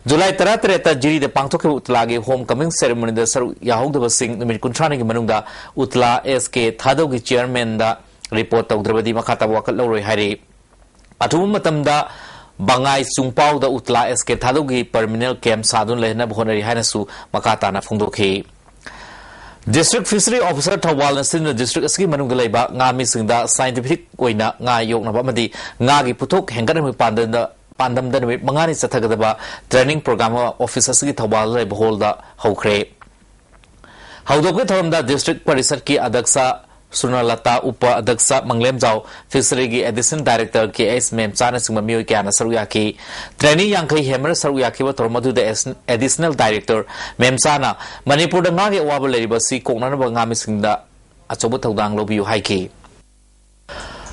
ꯖꯨꯂꯥꯏ ꯇꯔꯥꯇꯔꯦꯠꯇ ꯖꯤꯔꯤꯗ ꯄꯥꯡꯊꯣꯛꯈꯤꯕ ꯎꯇꯂꯥꯒꯤ home coming ceremony ꯗ ꯁꯔꯨꯛ ꯌꯥꯍꯧꯗꯕꯁꯤꯡ ꯅꯨꯃꯤꯠ ꯀꯨꯟꯊ꯭ꯔꯥꯅꯤꯒꯤ ꯃꯅꯨꯡꯗ ꯎꯇꯂꯥ S K ꯊꯥꯗꯧꯒꯤ chairman ꯗ report ꯇꯧꯗ꯭ꯔꯕꯗꯤ ꯃꯈꯥ ꯇꯥꯕ ꯋꯥꯀꯠ ꯂꯧꯔꯣꯏ ꯍꯥꯏꯔꯤ꯫ ꯑꯊꯨꯕ ꯃꯇꯝꯗ ꯕꯉꯥꯏ ꯆꯨꯡꯄꯥꯎꯗ ꯎꯇꯂꯥ S K ꯊꯥꯗꯧꯒꯤ permanent camp ꯁꯥꯗꯨꯅ ꯂꯩꯍꯟꯅꯕ ꯍꯣꯠꯅꯔꯤ ꯍꯥꯏꯅꯁꯨ ꯃꯈꯥ ꯇꯥꯅ ꯐꯣꯡꯗꯣꯛꯈꯤ꯫ District Fishery Officer ꯊꯧꯕꯥꯜꯅ ꯁꯤꯟꯗꯨꯅ district ꯑꯁꯤꯒꯤ ꯃꯅꯨꯡꯗ ꯂꯩꯕ ꯉꯥꯃꯤꯁꯤꯡꯗ scientific ꯑꯣꯏꯅ ꯉꯥ ꯌꯣꯛꯅꯕ ꯑꯃꯗꯤ ꯉꯥꯒꯤ ꯄꯣꯠꯊꯣꯛ ꯍꯦꯟꯒꯠꯍꯟꯕꯒꯤ ꯄꯥꯟꯗꯝꯗ, ꯄꯥꯟꯗꯝꯗ ꯅꯨꯃꯤꯠ ꯃꯉꯥꯅꯤ ꯆꯠꯊꯒꯗꯕ training program ꯑꯃ office ꯑꯁꯤꯒꯤ ꯊꯧꯕꯥꯜꯗ ꯂꯩꯕ hall ꯗ ꯍꯧꯈ꯭ꯔꯦ꯫ ꯍꯧꯗꯣꯛꯄꯒꯤ ꯊꯧꯔꯝꯗ district ꯄꯔꯤꯁꯠꯀꯤ ꯑꯗꯛꯁ ꯁꯨꯔꯅꯂꯇꯥ, ꯎꯄ ꯑꯗꯛꯁ ꯃꯪꯂꯦꯝꯖꯥꯎ, fishery ꯒꯤ additional director K H ꯃꯦꯝꯆꯥꯅꯆꯤꯡꯕ ꯃꯤꯑꯣꯏ ꯀꯌꯥꯅ ꯁꯔꯨꯛ ꯌꯥꯈꯤ꯫ Trainee ꯌꯥꯡꯈꯩ ꯍꯦꯟꯕꯅ ꯁꯔꯨꯛ ꯌꯥꯈꯤꯕ ꯊꯧꯔꯝ ꯑꯗꯨꯗ ꯑꯦꯁ-, additional director ꯃꯦꯝꯆꯥꯅ ꯃꯅꯤꯄꯨꯔꯗ ꯉꯥꯒꯤ ꯑꯋꯥꯕ ꯂꯩꯔꯤꯕ ꯑꯁꯤ ꯀꯣꯛꯅꯅꯕ ꯉꯥꯃꯤꯁꯤꯡꯗ ꯑꯆꯧꯕ ꯊꯧꯗꯥꯡ ꯂꯧꯕꯤꯌꯨ ꯍꯥꯏꯈꯤ꯫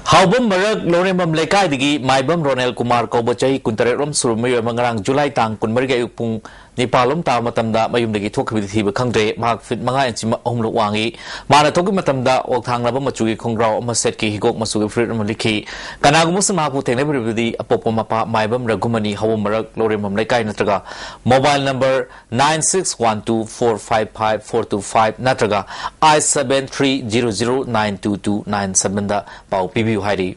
ꯍꯥꯎꯕꯝ ꯃꯔꯛ ꯂꯧꯔꯦꯝꯕꯝ ꯂꯩꯀꯥꯏꯗꯒꯤ ꯃꯥꯏꯕꯝ ꯔꯣꯅꯦꯜ ꯀꯨꯃꯥꯔ ꯀꯧꯕ ꯆꯍꯤ ꯀꯨꯟꯇꯔꯦꯠ ꯔꯣꯝ ꯁꯨꯔꯕ ꯃꯤꯑꯣꯏ ꯑꯃ ꯉꯔꯥꯡ ꯖꯨꯂꯥꯏ ꯇꯥꯡ ꯀꯨꯟꯃꯔꯤꯒꯤ ꯑꯌꯨꯛ ꯄꯨꯡ ꯅꯤꯄꯥꯜ ꯂꯣꯝ ꯇꯥꯕ ꯃꯇꯝꯗ ꯃꯌꯨꯝꯗꯒꯤ ꯊꯣꯛꯈꯤꯕꯗꯤ ꯊꯤꯕ ꯈꯪꯗ꯭ꯔꯦ꯫ ꯃꯍꯥꯛ ꯐꯤꯠ ꯃꯉꯥ ꯏꯟꯆꯤ ꯑꯍꯨꯝꯂꯨꯛ ꯋꯥꯡꯏ꯫ ꯃꯥꯅ ꯊꯣꯛꯈꯤꯕ ꯃꯇꯝꯗ ꯑꯣꯛꯊꯥꯡꯂꯕ ꯃꯆꯨꯒꯤ ꯈꯣꯡꯒ꯭ꯔꯥꯎ ꯑꯃ ꯁꯦꯠꯈꯤ, ꯍꯤꯒꯣꯛ ꯃꯆꯨꯒꯤ ꯐꯨꯔꯤꯠ ꯑꯃ ꯂꯤꯠꯈꯤ꯫ ꯀꯅꯥꯒꯨꯝꯕꯁꯨ ꯃꯍꯥꯛꯄꯨ ꯊꯦꯡꯅꯕꯤꯔꯕꯗꯤ ꯑꯄꯣꯛꯄ ꯃꯄꯥ ꯃꯥꯏꯕꯝ ꯔꯘꯨꯃꯅꯤ, ꯍꯥꯎꯕꯝ ꯃꯔꯛ ꯂꯧꯔꯦꯝꯕꯝ ꯂꯩꯀꯥꯏ ꯅꯠꯇ꯭ꯔꯒ mobile number nine six one two four five five four two five ꯅꯠꯇ꯭ꯔꯒ eight seven three zero zero nine two two nine seven ꯗ ꯄꯥꯎ ꯄꯤꯕꯤꯌꯨ ꯍꯥꯏꯔꯤ꯫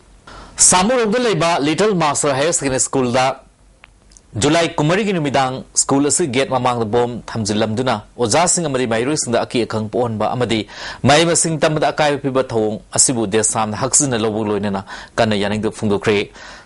ꯁꯥꯃꯨꯔꯧꯗ ꯂꯩꯕ Little Master Higher Secondary School ꯗ ꯖꯨꯂꯥꯏ ꯀꯨꯟꯃꯔꯤꯒꯤ ꯅꯨꯃꯤꯗꯥꯡ school ꯑꯁꯤ gate ꯃꯃꯥꯡꯗ bomb ꯊꯝꯖꯤꯜꯂꯝꯗꯨꯅ ꯑꯣꯖꯥꯁꯤꯡ ꯑꯃꯗꯤ ꯃꯍꯩꯔꯣꯏꯁꯤꯡꯗ ꯑꯀꯤ ꯑꯈꯪ ꯄꯣꯛꯍꯟꯕ ꯑꯃꯗꯤ ꯃꯍꯩ ꯃꯁꯤꯡ ꯇꯝꯕꯗ ꯑꯀꯥꯏꯕ ꯄꯤꯕ ꯊꯧꯑꯣꯡ ꯑꯁꯤꯕꯨ ꯗꯦꯁꯥꯝꯅ ꯍꯛꯆꯤꯟꯅ ꯂꯧꯕꯒ ꯂꯣꯏꯅꯅ ꯀꯟꯅ ꯌꯥꯅꯤꯡꯗꯕ ꯐꯣꯡꯗꯣꯛꯈ꯭ꯔꯦ꯫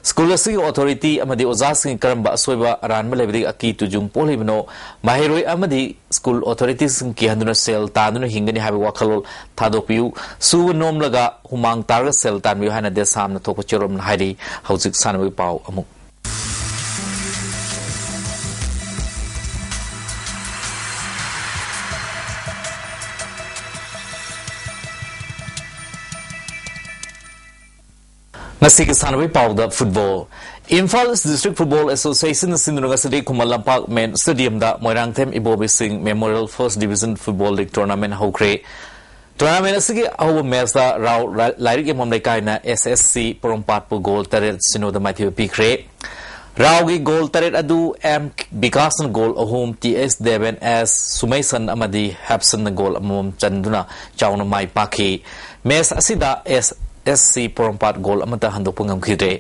School ꯑꯁꯤꯒꯤ authority ꯑꯃꯗꯤ ꯑꯣꯖꯥꯁꯤꯡꯒꯤ ꯀꯔꯝꯕ ꯑꯁꯣꯏꯕ ꯑꯔꯥꯟꯕ ꯂꯩꯕꯗꯒꯤ ꯑꯀꯤ ꯇꯨꯖꯨꯡ ꯄꯣꯛꯂꯤꯕꯅꯣ, ꯃꯍꯩꯔꯣꯏ ꯑꯃꯗꯤ school authority ꯁꯤꯡ ꯀꯤꯍꯟꯗꯨꯅ ꯁꯦꯜ ꯇꯥꯟꯗꯨꯅ ꯍꯤꯡꯒꯅꯤ ꯍꯥꯏꯕ ꯋꯥꯈꯜꯂꯣꯟ ꯊꯥꯗꯣꯛꯄꯤꯌꯨ꯫ ꯁꯨꯕ ꯅꯣꯝꯂꯒ ꯍꯨꯃꯥꯡ ꯇꯥꯔꯒ ꯁꯦꯜ ꯇꯥꯟꯕꯤꯌꯨ ꯍꯥꯏꯅ ꯗꯦꯁꯥꯝꯅ ꯊꯣꯛꯄ ꯆꯦꯔꯣꯜ ꯑꯃꯅ ꯍꯥꯏꯔꯤ꯫ ꯍꯧꯖꯤꯛ ꯁꯥꯟꯅꯕꯒꯤ ꯄꯥꯎ ꯑꯃꯨꯛ꯫ ꯉꯁꯤꯒꯤ ꯁꯥꯟꯅꯕꯒꯤ ꯄꯥꯎꯗ ꯐꯨꯠꯕꯣꯜ꯫ ꯏꯝꯐꯥꯜ ꯏꯁ ꯗꯤꯁꯇ꯭ꯔꯤꯛ ꯐꯨꯠꯕꯣꯜ ꯑꯦꯁꯣꯁꯤꯌꯦꯁꯟꯅ ꯁꯤꯟꯗꯨꯅ ꯉꯁꯤꯗꯤ ꯈꯨꯃꯟ ꯂꯝꯄꯥꯛ ꯃꯦꯟ ꯁ꯭ꯇꯦꯗꯤꯌꯝꯗ ꯃꯣꯏꯔꯥꯡꯊꯦꯝ ꯏꯕꯣꯕꯤ ꯁꯤꯡ memorial first division football league tournament ꯍꯧꯈ꯭ꯔꯦ꯫ ꯇꯣꯔꯅꯥꯃꯦꯟ ꯑꯁꯤꯒꯤ ꯑꯍꯧꯕ ꯃꯦꯆꯇ ꯔꯥꯎ ꯂꯥꯏ-, ꯂꯥꯏꯔꯤꯛ ꯌꯦꯡꯐꯝ ꯂꯩꯀꯥꯏꯅ ꯑꯦꯁ ꯑꯦꯁ ꯁꯤ ꯄꯣꯔꯣꯝꯄꯥꯠꯄꯨ ꯒꯣꯜ ꯇꯔꯦꯠ ꯁꯤꯅꯣꯗ ꯃꯥꯏꯊꯤꯕ ꯄꯤꯈ꯭ꯔꯦ꯫ ꯔꯥꯎꯒꯤ ꯒꯣꯜ ꯇꯔꯦꯠ ꯑꯗꯨ ꯑꯦꯝ ꯕꯤꯀꯥꯁꯅ ꯒꯣꯜ ꯑꯍꯨꯝ, ꯇꯤ ꯑꯦꯁ ꯗꯦꯕꯦꯟ, ꯑꯦꯁ ꯁꯨꯃꯩꯁꯟ ꯑꯃꯗꯤ ꯍꯦꯞꯁꯟꯅ ꯒꯣꯜ ꯑꯃꯃꯝ ꯆꯟꯗꯨꯅ ꯆꯥꯎꯅ ꯃꯥꯏ ꯄꯥꯛꯈꯤ꯫ ꯃꯦꯆ ꯑꯁꯤꯗ ꯑꯦꯁ ꯑꯦꯁ ꯁꯤ ꯄꯣꯔꯣꯝꯄꯥꯠ ꯒꯣꯜ ꯑꯃꯠꯇ ꯍꯟꯗꯣꯛꯄ ꯉꯝꯈꯤꯗ꯭ꯔꯦ꯫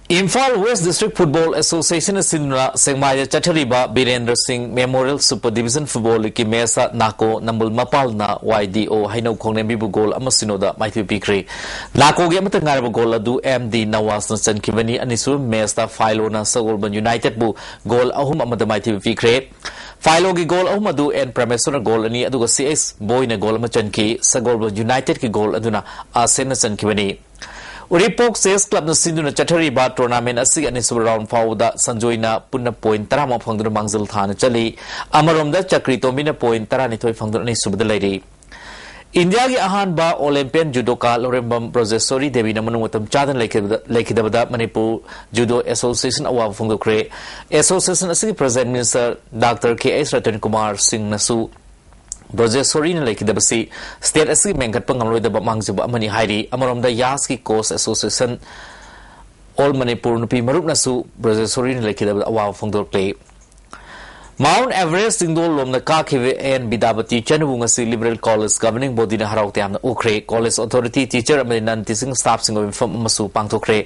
ꯏꯝꯐꯥꯜ ꯋꯦꯁ ꯗꯤꯁꯇ꯭ꯔꯤꯛ ꯐꯨꯠꯕꯣꯜ ꯑꯦꯁꯣꯁꯤꯌꯦꯁꯟꯅ ꯁꯤꯟꯗꯨꯅ ꯁꯦꯛꯃꯥꯏꯗ ꯆꯠꯊꯔꯤꯕ ꯕꯤꯔꯦꯟꯗ꯭ꯔ ꯁꯤꯡ ꯃꯦꯃꯣꯔꯤꯌꯦꯜ ꯁꯨꯄꯔ ꯗꯤꯕꯤꯖꯟ ꯐꯨꯠꯕꯣꯜ ꯂꯤꯒꯀꯤ ꯃꯦꯆꯇ ꯅꯥꯀꯣ ꯅꯝꯕꯨꯜ ꯃꯄꯥꯜꯅ ꯋꯥꯏ ꯗꯤ ꯑꯣ ꯍꯩꯅꯧ ꯈꯣꯡꯂꯦꯝꯕꯤꯕꯨ ꯒꯣꯜ ꯑꯃ ꯁꯤꯅꯣꯗ ꯃꯥꯏꯊꯤꯕ ꯄꯤꯈ꯭ꯔꯦ꯫ ꯅꯥꯀꯣꯒꯤ ꯑꯃꯠꯇ ꯉꯥꯏꯔꯕ ꯒꯣꯜ ꯑꯗꯨ ꯑꯦꯝ ꯗꯤ ꯅꯋꯥꯖꯅ ꯆꯟꯈꯤꯕꯅꯤ꯫ ꯑꯅꯤꯁꯨꯕ ꯃꯦꯆꯇ ꯐꯥꯏꯂꯣꯅ ꯁꯒꯣꯜꯕꯟ ꯌꯨꯅꯥꯏꯇꯦꯗꯄꯨ ꯒꯣꯜ ꯑꯍꯨꯝ ꯑꯃꯗ ꯃꯥꯏꯊꯤꯕ ꯄꯤꯈ꯭ꯔꯦ꯫ ꯐꯥꯏꯂꯣꯒꯤ ꯒꯣꯜ ꯑꯍꯨꯝ ꯑꯗꯨ ꯑꯦꯟ ꯄ꯭ꯔꯃꯦꯁꯣꯔꯅ ꯒꯣꯜ ꯑꯅꯤ, ꯑꯗꯨꯒ ꯁꯤ ꯑꯦꯁ ꯕꯣꯏꯅ ꯒꯣꯜ ꯑꯃ ꯆꯟꯈꯤ꯫ ꯁꯒꯣꯜꯕꯟ ꯌꯨꯅꯥꯏꯇꯦꯗꯀꯤ ꯒꯣꯜ ꯑꯗꯨꯅ ꯑꯥꯁꯦꯟꯅ ꯆꯟꯈꯤꯕꯅꯤ꯫ ꯎꯔꯤꯄꯣꯛ ꯆꯦꯁ ꯀ꯭ꯂꯕꯅ ꯁꯤꯟꯗꯨꯅ ꯆꯠꯊꯔꯤꯕ ꯇꯣꯔꯅꯥꯃꯦꯟ ꯑꯁꯤꯒꯤ ꯑꯅꯤꯁꯨꯕ ꯔꯥꯎꯟ ꯐꯥꯎꯕꯗ ꯁꯟꯖꯣꯏꯅ ꯄꯨꯟꯅ ꯄꯣꯏꯟ ꯇꯔꯥꯃꯉꯥ ꯐꯪꯗꯨꯅ ꯃꯥꯡꯖꯤꯜ ꯊꯥꯅ ꯆꯠꯂꯤ꯫ ꯑꯃꯔꯣꯝꯗ ꯆꯀ꯭ꯔꯤ ꯇꯣꯝꯕꯤꯅ ꯄꯣꯏꯟ ꯇꯔꯥꯅꯤꯊꯣꯏ ꯐꯪꯗꯨꯅ ꯑꯅꯤꯁꯨꯕꯗ ꯂꯩꯔꯤ꯫ ꯏꯟꯗꯤꯌꯥꯒꯤ ꯑꯍꯥꯟꯕ ꯑꯣꯂꯦꯝꯄꯤꯌꯟ ꯖꯨꯗꯣꯀꯥ ꯂꯧꯔꯦꯝꯕꯝ ꯕ꯭ꯔꯖꯦꯁꯣꯔꯤ ꯗꯦꯕꯤꯅ ꯃꯅꯨꯡ ꯃꯇꯝ ꯆꯥꯗꯅ ꯂꯩꯈꯤꯗꯕꯗ, ꯂꯩꯈꯤꯗꯕꯗ ꯃꯅꯤꯄꯨꯔ ꯖꯨꯗꯣ ꯑꯦꯁꯣꯁꯤꯌꯦꯁꯟ ꯑꯋꯥꯕ ꯐꯣꯡꯗꯣꯛꯈ꯭ꯔꯦ꯫ ꯑꯦꯁꯣꯁꯤꯌꯦꯁꯟ ꯑꯁꯤꯒꯤ ꯄ꯭ꯔꯦꯁꯤꯗꯦꯟꯠ ꯃꯤꯅꯤꯁꯇꯔ ꯗꯥꯛꯇꯔ ꯀꯦ ꯑꯩꯆ ꯔꯇꯟ ꯀꯨꯃꯥꯔ ꯁꯤꯡꯅꯁꯨ ꯕ꯭ꯔꯖꯦꯁꯣꯔꯤꯅ ꯂꯩꯈꯤꯗꯕꯁꯤ ꯁ꯭ꯇꯦꯠ ꯑꯁꯤꯒꯤ ꯃꯦꯟꯈꯠꯄ ꯉꯝꯂꯣꯏꯗꯕ ꯃꯥꯡꯖꯕ ꯑꯃꯅꯤ ꯍꯥꯏꯔꯤ꯫ ꯑꯃꯔꯣꯝꯗ ꯌꯥꯁꯀꯤ ꯀꯣꯆ ꯑꯦꯁꯣꯁꯤꯌꯦꯁꯟ ꯑꯣꯜ ꯃꯅꯤꯄꯨꯔ ꯅꯨꯄꯤ ꯃꯔꯨꯞꯅꯁꯨ ꯕ꯭ꯔꯖꯦꯁꯣꯔꯤꯅ ꯂꯩꯈꯤꯗꯕꯗ ꯑꯋꯥꯕ ꯐꯣꯡꯗꯣꯔꯛꯂꯤ꯫ ꯃꯥꯎꯟꯠ ꯑꯦꯚꯔꯦꯁ ꯆꯤꯡꯗꯣꯜ ꯂꯣꯝꯗ ꯀꯥꯈꯤꯕ ꯑꯦꯟ ꯕꯤꯗ꯭ꯌꯥꯄꯇꯤ ꯆꯅꯨꯕꯨ ꯉꯁꯤ ꯂꯤꯕꯔꯦꯜ ꯀꯣꯂꯦꯖ ꯒꯚꯔꯅꯤꯡ ꯕꯣꯗꯤꯅ ꯍꯔꯥꯎ ꯇꯌꯥꯝꯅ ꯎꯈ꯭ꯔꯦ꯫ ꯀꯣꯂꯦꯖ ꯑꯣꯊꯣꯔꯤꯇꯤ, ꯇꯤꯆꯔ ꯑꯃꯗꯤ ꯅꯟ ꯇꯤꯆꯤꯡ ꯁ꯭ꯇꯥꯐꯁꯤꯡ ꯑꯣꯏꯕ ꯃꯤꯐꯝ ꯑꯃꯁꯨ ꯄꯥꯡꯊꯣꯛꯈ꯭ꯔꯦ꯫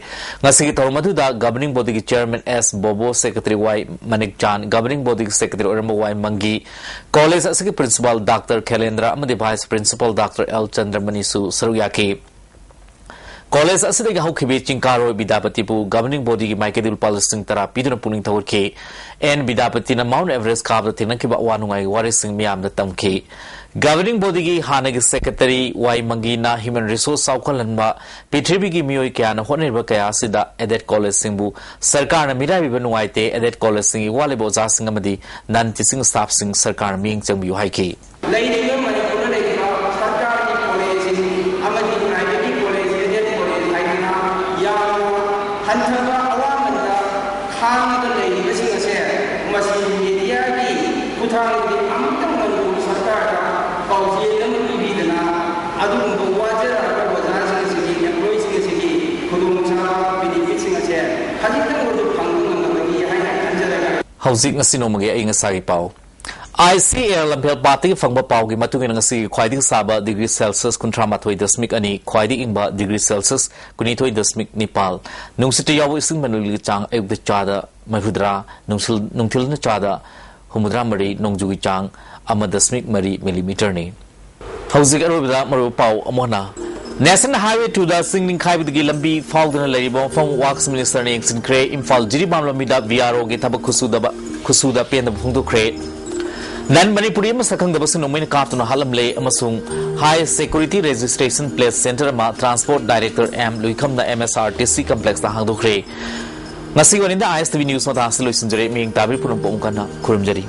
ꯉꯁꯤꯒꯤ ꯊꯧꯔꯝ ꯑꯗꯨꯗ ꯒꯚꯔꯅꯤꯡ ꯕꯣꯗꯤꯒꯤ ꯆꯤꯌꯔꯃꯦꯟ ꯑꯦꯁ ꯕꯣꯕꯣ, ꯁꯦꯀ꯭ꯔꯦꯇꯔꯤ ꯋꯥꯏ ꯃꯅꯤꯛ ꯆꯥꯟ, ꯒꯚꯔꯅꯤꯡ ꯕꯣꯗꯤꯒꯤ ꯁꯦꯀ꯭ꯔꯦꯇꯔꯤ ꯑꯣꯏꯔꯝꯕ ꯋꯥꯏ ꯃꯪꯒꯤ, ꯀꯣꯂꯦꯖ ꯑꯁꯤꯒꯤ ꯄ꯭ꯔꯤꯟꯁꯤꯄꯥꯜ ꯗꯥꯛꯇꯔ ꯈꯦꯂꯦꯟꯗ꯭ꯔ ꯑꯃꯗꯤ ꯚꯥꯏꯁ ꯄ꯭ꯔꯤꯟꯁꯤꯄꯥꯜ ꯗꯥꯛꯇꯔ ꯑꯦꯜ ꯆꯟꯗ꯭ꯔꯃꯅꯤꯁꯨ ꯁꯔꯨꯛ ꯌꯥꯈꯤ꯫ ꯀꯣꯂꯦꯖ ꯑꯁꯤꯗꯒꯤ ꯍꯧꯈꯤꯕ ꯆꯤꯡꯀꯥꯔꯣꯏ ꯕꯤꯗ꯭ꯌꯥꯄꯇꯤꯕꯨ ꯒꯕꯔꯅꯤꯡ ꯕꯣꯗꯤꯒꯤ ꯃꯥꯏꯀꯩꯗꯒꯤ ꯂꯨꯄꯥ ꯂꯤꯁꯤꯡ ꯇꯔꯥ ꯄꯤꯗꯨꯅ ꯄꯨꯛꯅꯤꯡ ꯊꯧꯒꯠꯈꯤ꯫ ꯑꯦꯟ ꯕꯤꯗ꯭ꯌꯥꯄꯇꯤꯅ ꯃꯥꯎꯟ ꯑꯦꯚꯔꯦꯁ ꯀꯥꯕꯗ ꯊꯦꯡꯅꯈꯤꯕ ꯑꯋꯥ ꯅꯨꯡꯉꯥꯏꯒꯤ ꯋꯥꯔꯤꯁꯤꯡ ꯃꯤꯌꯥꯝꯗ ꯇꯝꯈꯤ꯫ ꯒꯕꯔꯅꯤꯡ ꯕꯣꯗꯤꯒꯤ ꯍꯥꯟꯅꯒꯤ ꯁꯦꯀ꯭ꯔꯦꯇꯔꯤ ꯋꯥꯏ ꯃꯪꯒꯤꯅ ꯍ꯭ꯌꯨꯃꯦꯟ ꯔꯤꯁꯣꯔꯁ ꯆꯥꯎꯈꯠꯍꯟꯕ, ꯄ꯭ꯔꯤꯊꯤꯕꯤꯒꯤ ꯃꯤꯑꯣꯏ ꯀꯌꯥꯅ ꯍꯣꯠꯅꯔꯤꯕ ꯀꯌꯥ ꯑꯁꯤꯗ ꯑꯦꯗꯦꯗ ꯀꯣꯂꯦꯖꯁꯤꯡꯕꯨ ꯁꯔꯀꯥꯔꯅ ꯃꯤꯔꯥꯏꯕꯤꯕ ꯅꯨꯡꯉꯥꯏꯇꯦ, ꯑꯦꯗꯦꯗ ꯀꯣꯂꯦꯖꯁꯤꯡꯒꯤ ꯋꯥꯠꯂꯤꯕ ꯑꯣꯖꯥꯁꯤꯡ ꯑꯃꯗꯤ ꯅꯟ ꯇꯤꯆꯤꯡ ꯁ꯭ꯇꯥꯐꯁꯤꯡ ꯁꯔꯀꯥꯔꯅ ꯃꯤꯠꯌꯦꯡ ꯆꯪꯕꯤꯌꯨ ꯍꯥꯏꯈꯤ꯫ ꯂꯩꯔꯤꯕ ꯃꯅꯤꯄꯨꯔꯗ ꯂꯩꯔꯤꯕ ꯁꯔꯀꯥꯔꯒꯤ ꯀꯣꯂꯦꯖꯁꯤꯡ ꯑꯃꯗꯤ ꯄ꯭ꯔꯥꯏꯚꯦꯠꯀꯤ ꯀꯣꯂꯦꯖ, ꯑꯦꯗꯦꯗ ꯀꯣꯂꯦꯖ ꯍꯥꯏꯗꯅ ꯌꯥꯝꯅ ꯍꯟꯊꯕ ꯑꯋꯥꯃꯟꯗ ꯈꯥꯡꯉꯒ ꯂꯩꯔꯤꯕꯁꯤꯡ ꯑꯁꯦ ꯃꯁꯤ ꯃꯦꯗꯤꯌꯥꯒꯤ ꯈꯨꯠꯊꯥꯡꯗꯒꯤ ꯑꯃꯨꯛꯇꯪ ꯃꯅꯤꯄꯨꯔ ꯁꯔꯀꯥꯔꯗ ꯄꯥꯎꯖꯦꯜ ꯑꯃ ꯄꯤꯕꯤꯗꯅ ꯑꯗꯨꯒꯨꯝꯕ ꯋꯥꯖꯔꯕ ꯑꯣꯖꯥꯁꯤꯡ ꯑꯁꯤꯒꯤ, ꯑꯦꯝꯄ꯭ꯂꯣꯌꯤꯁꯤꯡ ꯑꯁꯤꯒꯤ ꯈꯨꯗꯣꯡꯆꯥꯕ, ꯕꯦꯅꯤꯐꯤꯠꯁꯤꯡ ꯑꯁꯦ ꯈꯖꯤꯛꯇꯪ ꯑꯣꯏꯔꯁꯨ ꯐꯪꯕ ꯉꯝꯃꯒꯗꯤ ꯍꯥꯏꯅ ꯈꯟꯖꯔꯒ ꯍꯧꯖꯤꯛ ꯉꯁꯤ ꯅꯣꯡꯃꯒꯤ ꯑꯏꯪ ꯑꯁꯥꯒꯤ ꯄꯥꯎ꯫ ꯑꯥꯏ ꯁꯤ ꯑꯦ ꯑꯥꯔ ꯂꯝꯐꯦꯜ ꯄꯥꯠꯇꯒꯤ ꯐꯪꯕ ꯄꯥꯎꯒꯤ ꯃꯇꯨꯡ ꯏꯟꯅ ꯉꯁꯤꯒꯤ ꯈ꯭ꯋꯥꯏꯗꯒꯤ ꯁꯥꯕ ꯗꯤꯒ꯭ꯔꯤ ꯁꯦꯜꯁꯤꯌꯁ ꯀꯨꯟꯊ꯭ꯔꯥ ꯃꯥꯊꯣꯏ ꯗꯁꯃꯤꯛ ꯑꯅꯤ, ꯈ꯭ꯋꯥꯏꯗꯒꯤ ꯏꯪꯕ ꯗꯤꯒ꯭ꯔꯤ ꯁꯦꯜꯁꯤꯌꯁ ꯀꯨꯟꯅꯤꯊꯣꯏ ꯗꯁꯃꯤꯛ ꯅꯤꯄꯥꯜ, ꯅꯨꯡꯁꯤꯠꯇ ꯌꯥꯎꯕ ꯏꯁꯤꯡ ꯃꯅꯤꯜꯒꯤ ꯆꯥꯡ ꯑꯌꯨꯛꯇ ꯆꯥꯗ ꯃꯔꯤꯐꯨꯇꯔꯥ, ꯅꯨꯡꯁꯤꯜ-, ꯅꯨꯡꯊꯤꯜꯅ ꯆꯥꯗ ꯍꯨꯝꯐꯨꯇꯔꯥ ꯃꯔꯤ, ꯅꯣꯡꯖꯨꯒꯤ ꯆꯥꯡ ꯑꯃ ꯗꯁꯃꯤꯛ ꯃꯔꯤ ꯃꯤꯂꯤꯃꯤꯇꯔꯅꯤ꯫ ꯍꯧꯖꯤꯛ ꯑꯔꯣꯏꯕꯗ ꯃꯔꯨꯑꯣꯏꯕ ꯄꯥꯎ ꯑꯃꯨꯛ ꯍꯟꯅ꯫ ꯅꯦꯁꯅꯦꯜ ꯍꯥꯏꯋꯦ ꯇꯨꯗ ꯆꯤꯡ ꯅꯤꯡꯈꯥꯏꯕꯗꯒꯤ ꯂꯝꯕꯤ ꯐꯥꯎꯗꯨꯅ ꯂꯩꯔꯤꯕ ꯃꯐꯝ ꯋꯥꯔꯛꯁ ꯃꯤꯅꯤꯁꯇꯔꯅ ꯌꯦꯡꯁꯤꯟꯈ꯭ꯔꯦ꯫ ꯏꯝꯐꯥꯜ ꯖꯤꯔꯤꯕꯥꯝ ꯂꯝꯕꯤꯗ ꯚꯤ ꯑꯥꯔ ꯑꯣꯒꯤ ꯊꯕꯛ ꯈꯨꯠꯁꯨꯗꯕ, ꯈꯨꯠꯁꯨꯗ ꯄꯦꯟꯗꯕ ꯐꯣꯡꯗꯣꯛꯈ꯭ꯔꯦ꯫ ꯅꯟ ꯃꯅꯤꯄꯨꯔꯤ ꯑꯃ ꯁꯛꯈꯪꯗꯕꯁꯤꯡ ꯅꯣꯡꯃꯩꯅ ꯀꯥꯞꯇꯨꯅ ꯍꯥꯠꯂꯝꯂꯦ ꯑꯃꯁꯨꯡ ꯍꯥꯏ ꯁꯦꯀ꯭ꯌꯨꯔꯤꯇꯤ ꯔꯦꯖꯤꯁꯇ꯭ꯔꯦꯁꯟ ꯄ꯭ꯂꯦꯠ ꯁꯦꯟꯇꯔ ꯑꯃ ꯇ꯭ꯔꯥꯟꯁꯄꯣꯔꯠ ꯗꯥꯏꯔꯦꯛꯇꯔ ꯑꯦꯝ ꯂꯨꯏꯈꯝꯅ ꯑꯦꯝ ꯑꯦꯁ ꯑꯥꯔ ꯇꯤ ꯁꯤ ꯀꯝꯄ꯭ꯂꯦꯛꯁꯇ ꯍꯥꯡꯗꯣꯛꯈ꯭ꯔꯦ꯫ ꯉꯁꯤꯒꯤ ꯑꯣꯏꯅꯗꯤ ꯑꯥꯏ ꯑꯦꯁ ꯇꯤ ꯚꯤ ꯅ꯭ꯌꯨꯁ ꯃꯇꯥꯡ ꯑꯁꯤꯗ ꯂꯣꯏꯁꯤꯟꯖꯔꯦ꯫ ꯃꯤꯌꯦꯡ ꯇꯥꯕꯤꯔꯤꯕ ꯄꯨꯝꯅꯃꯛꯄꯨ ꯑꯃꯨꯛ ꯍꯟꯅ ꯈꯨꯔꯨꯝꯖꯔꯤ꯫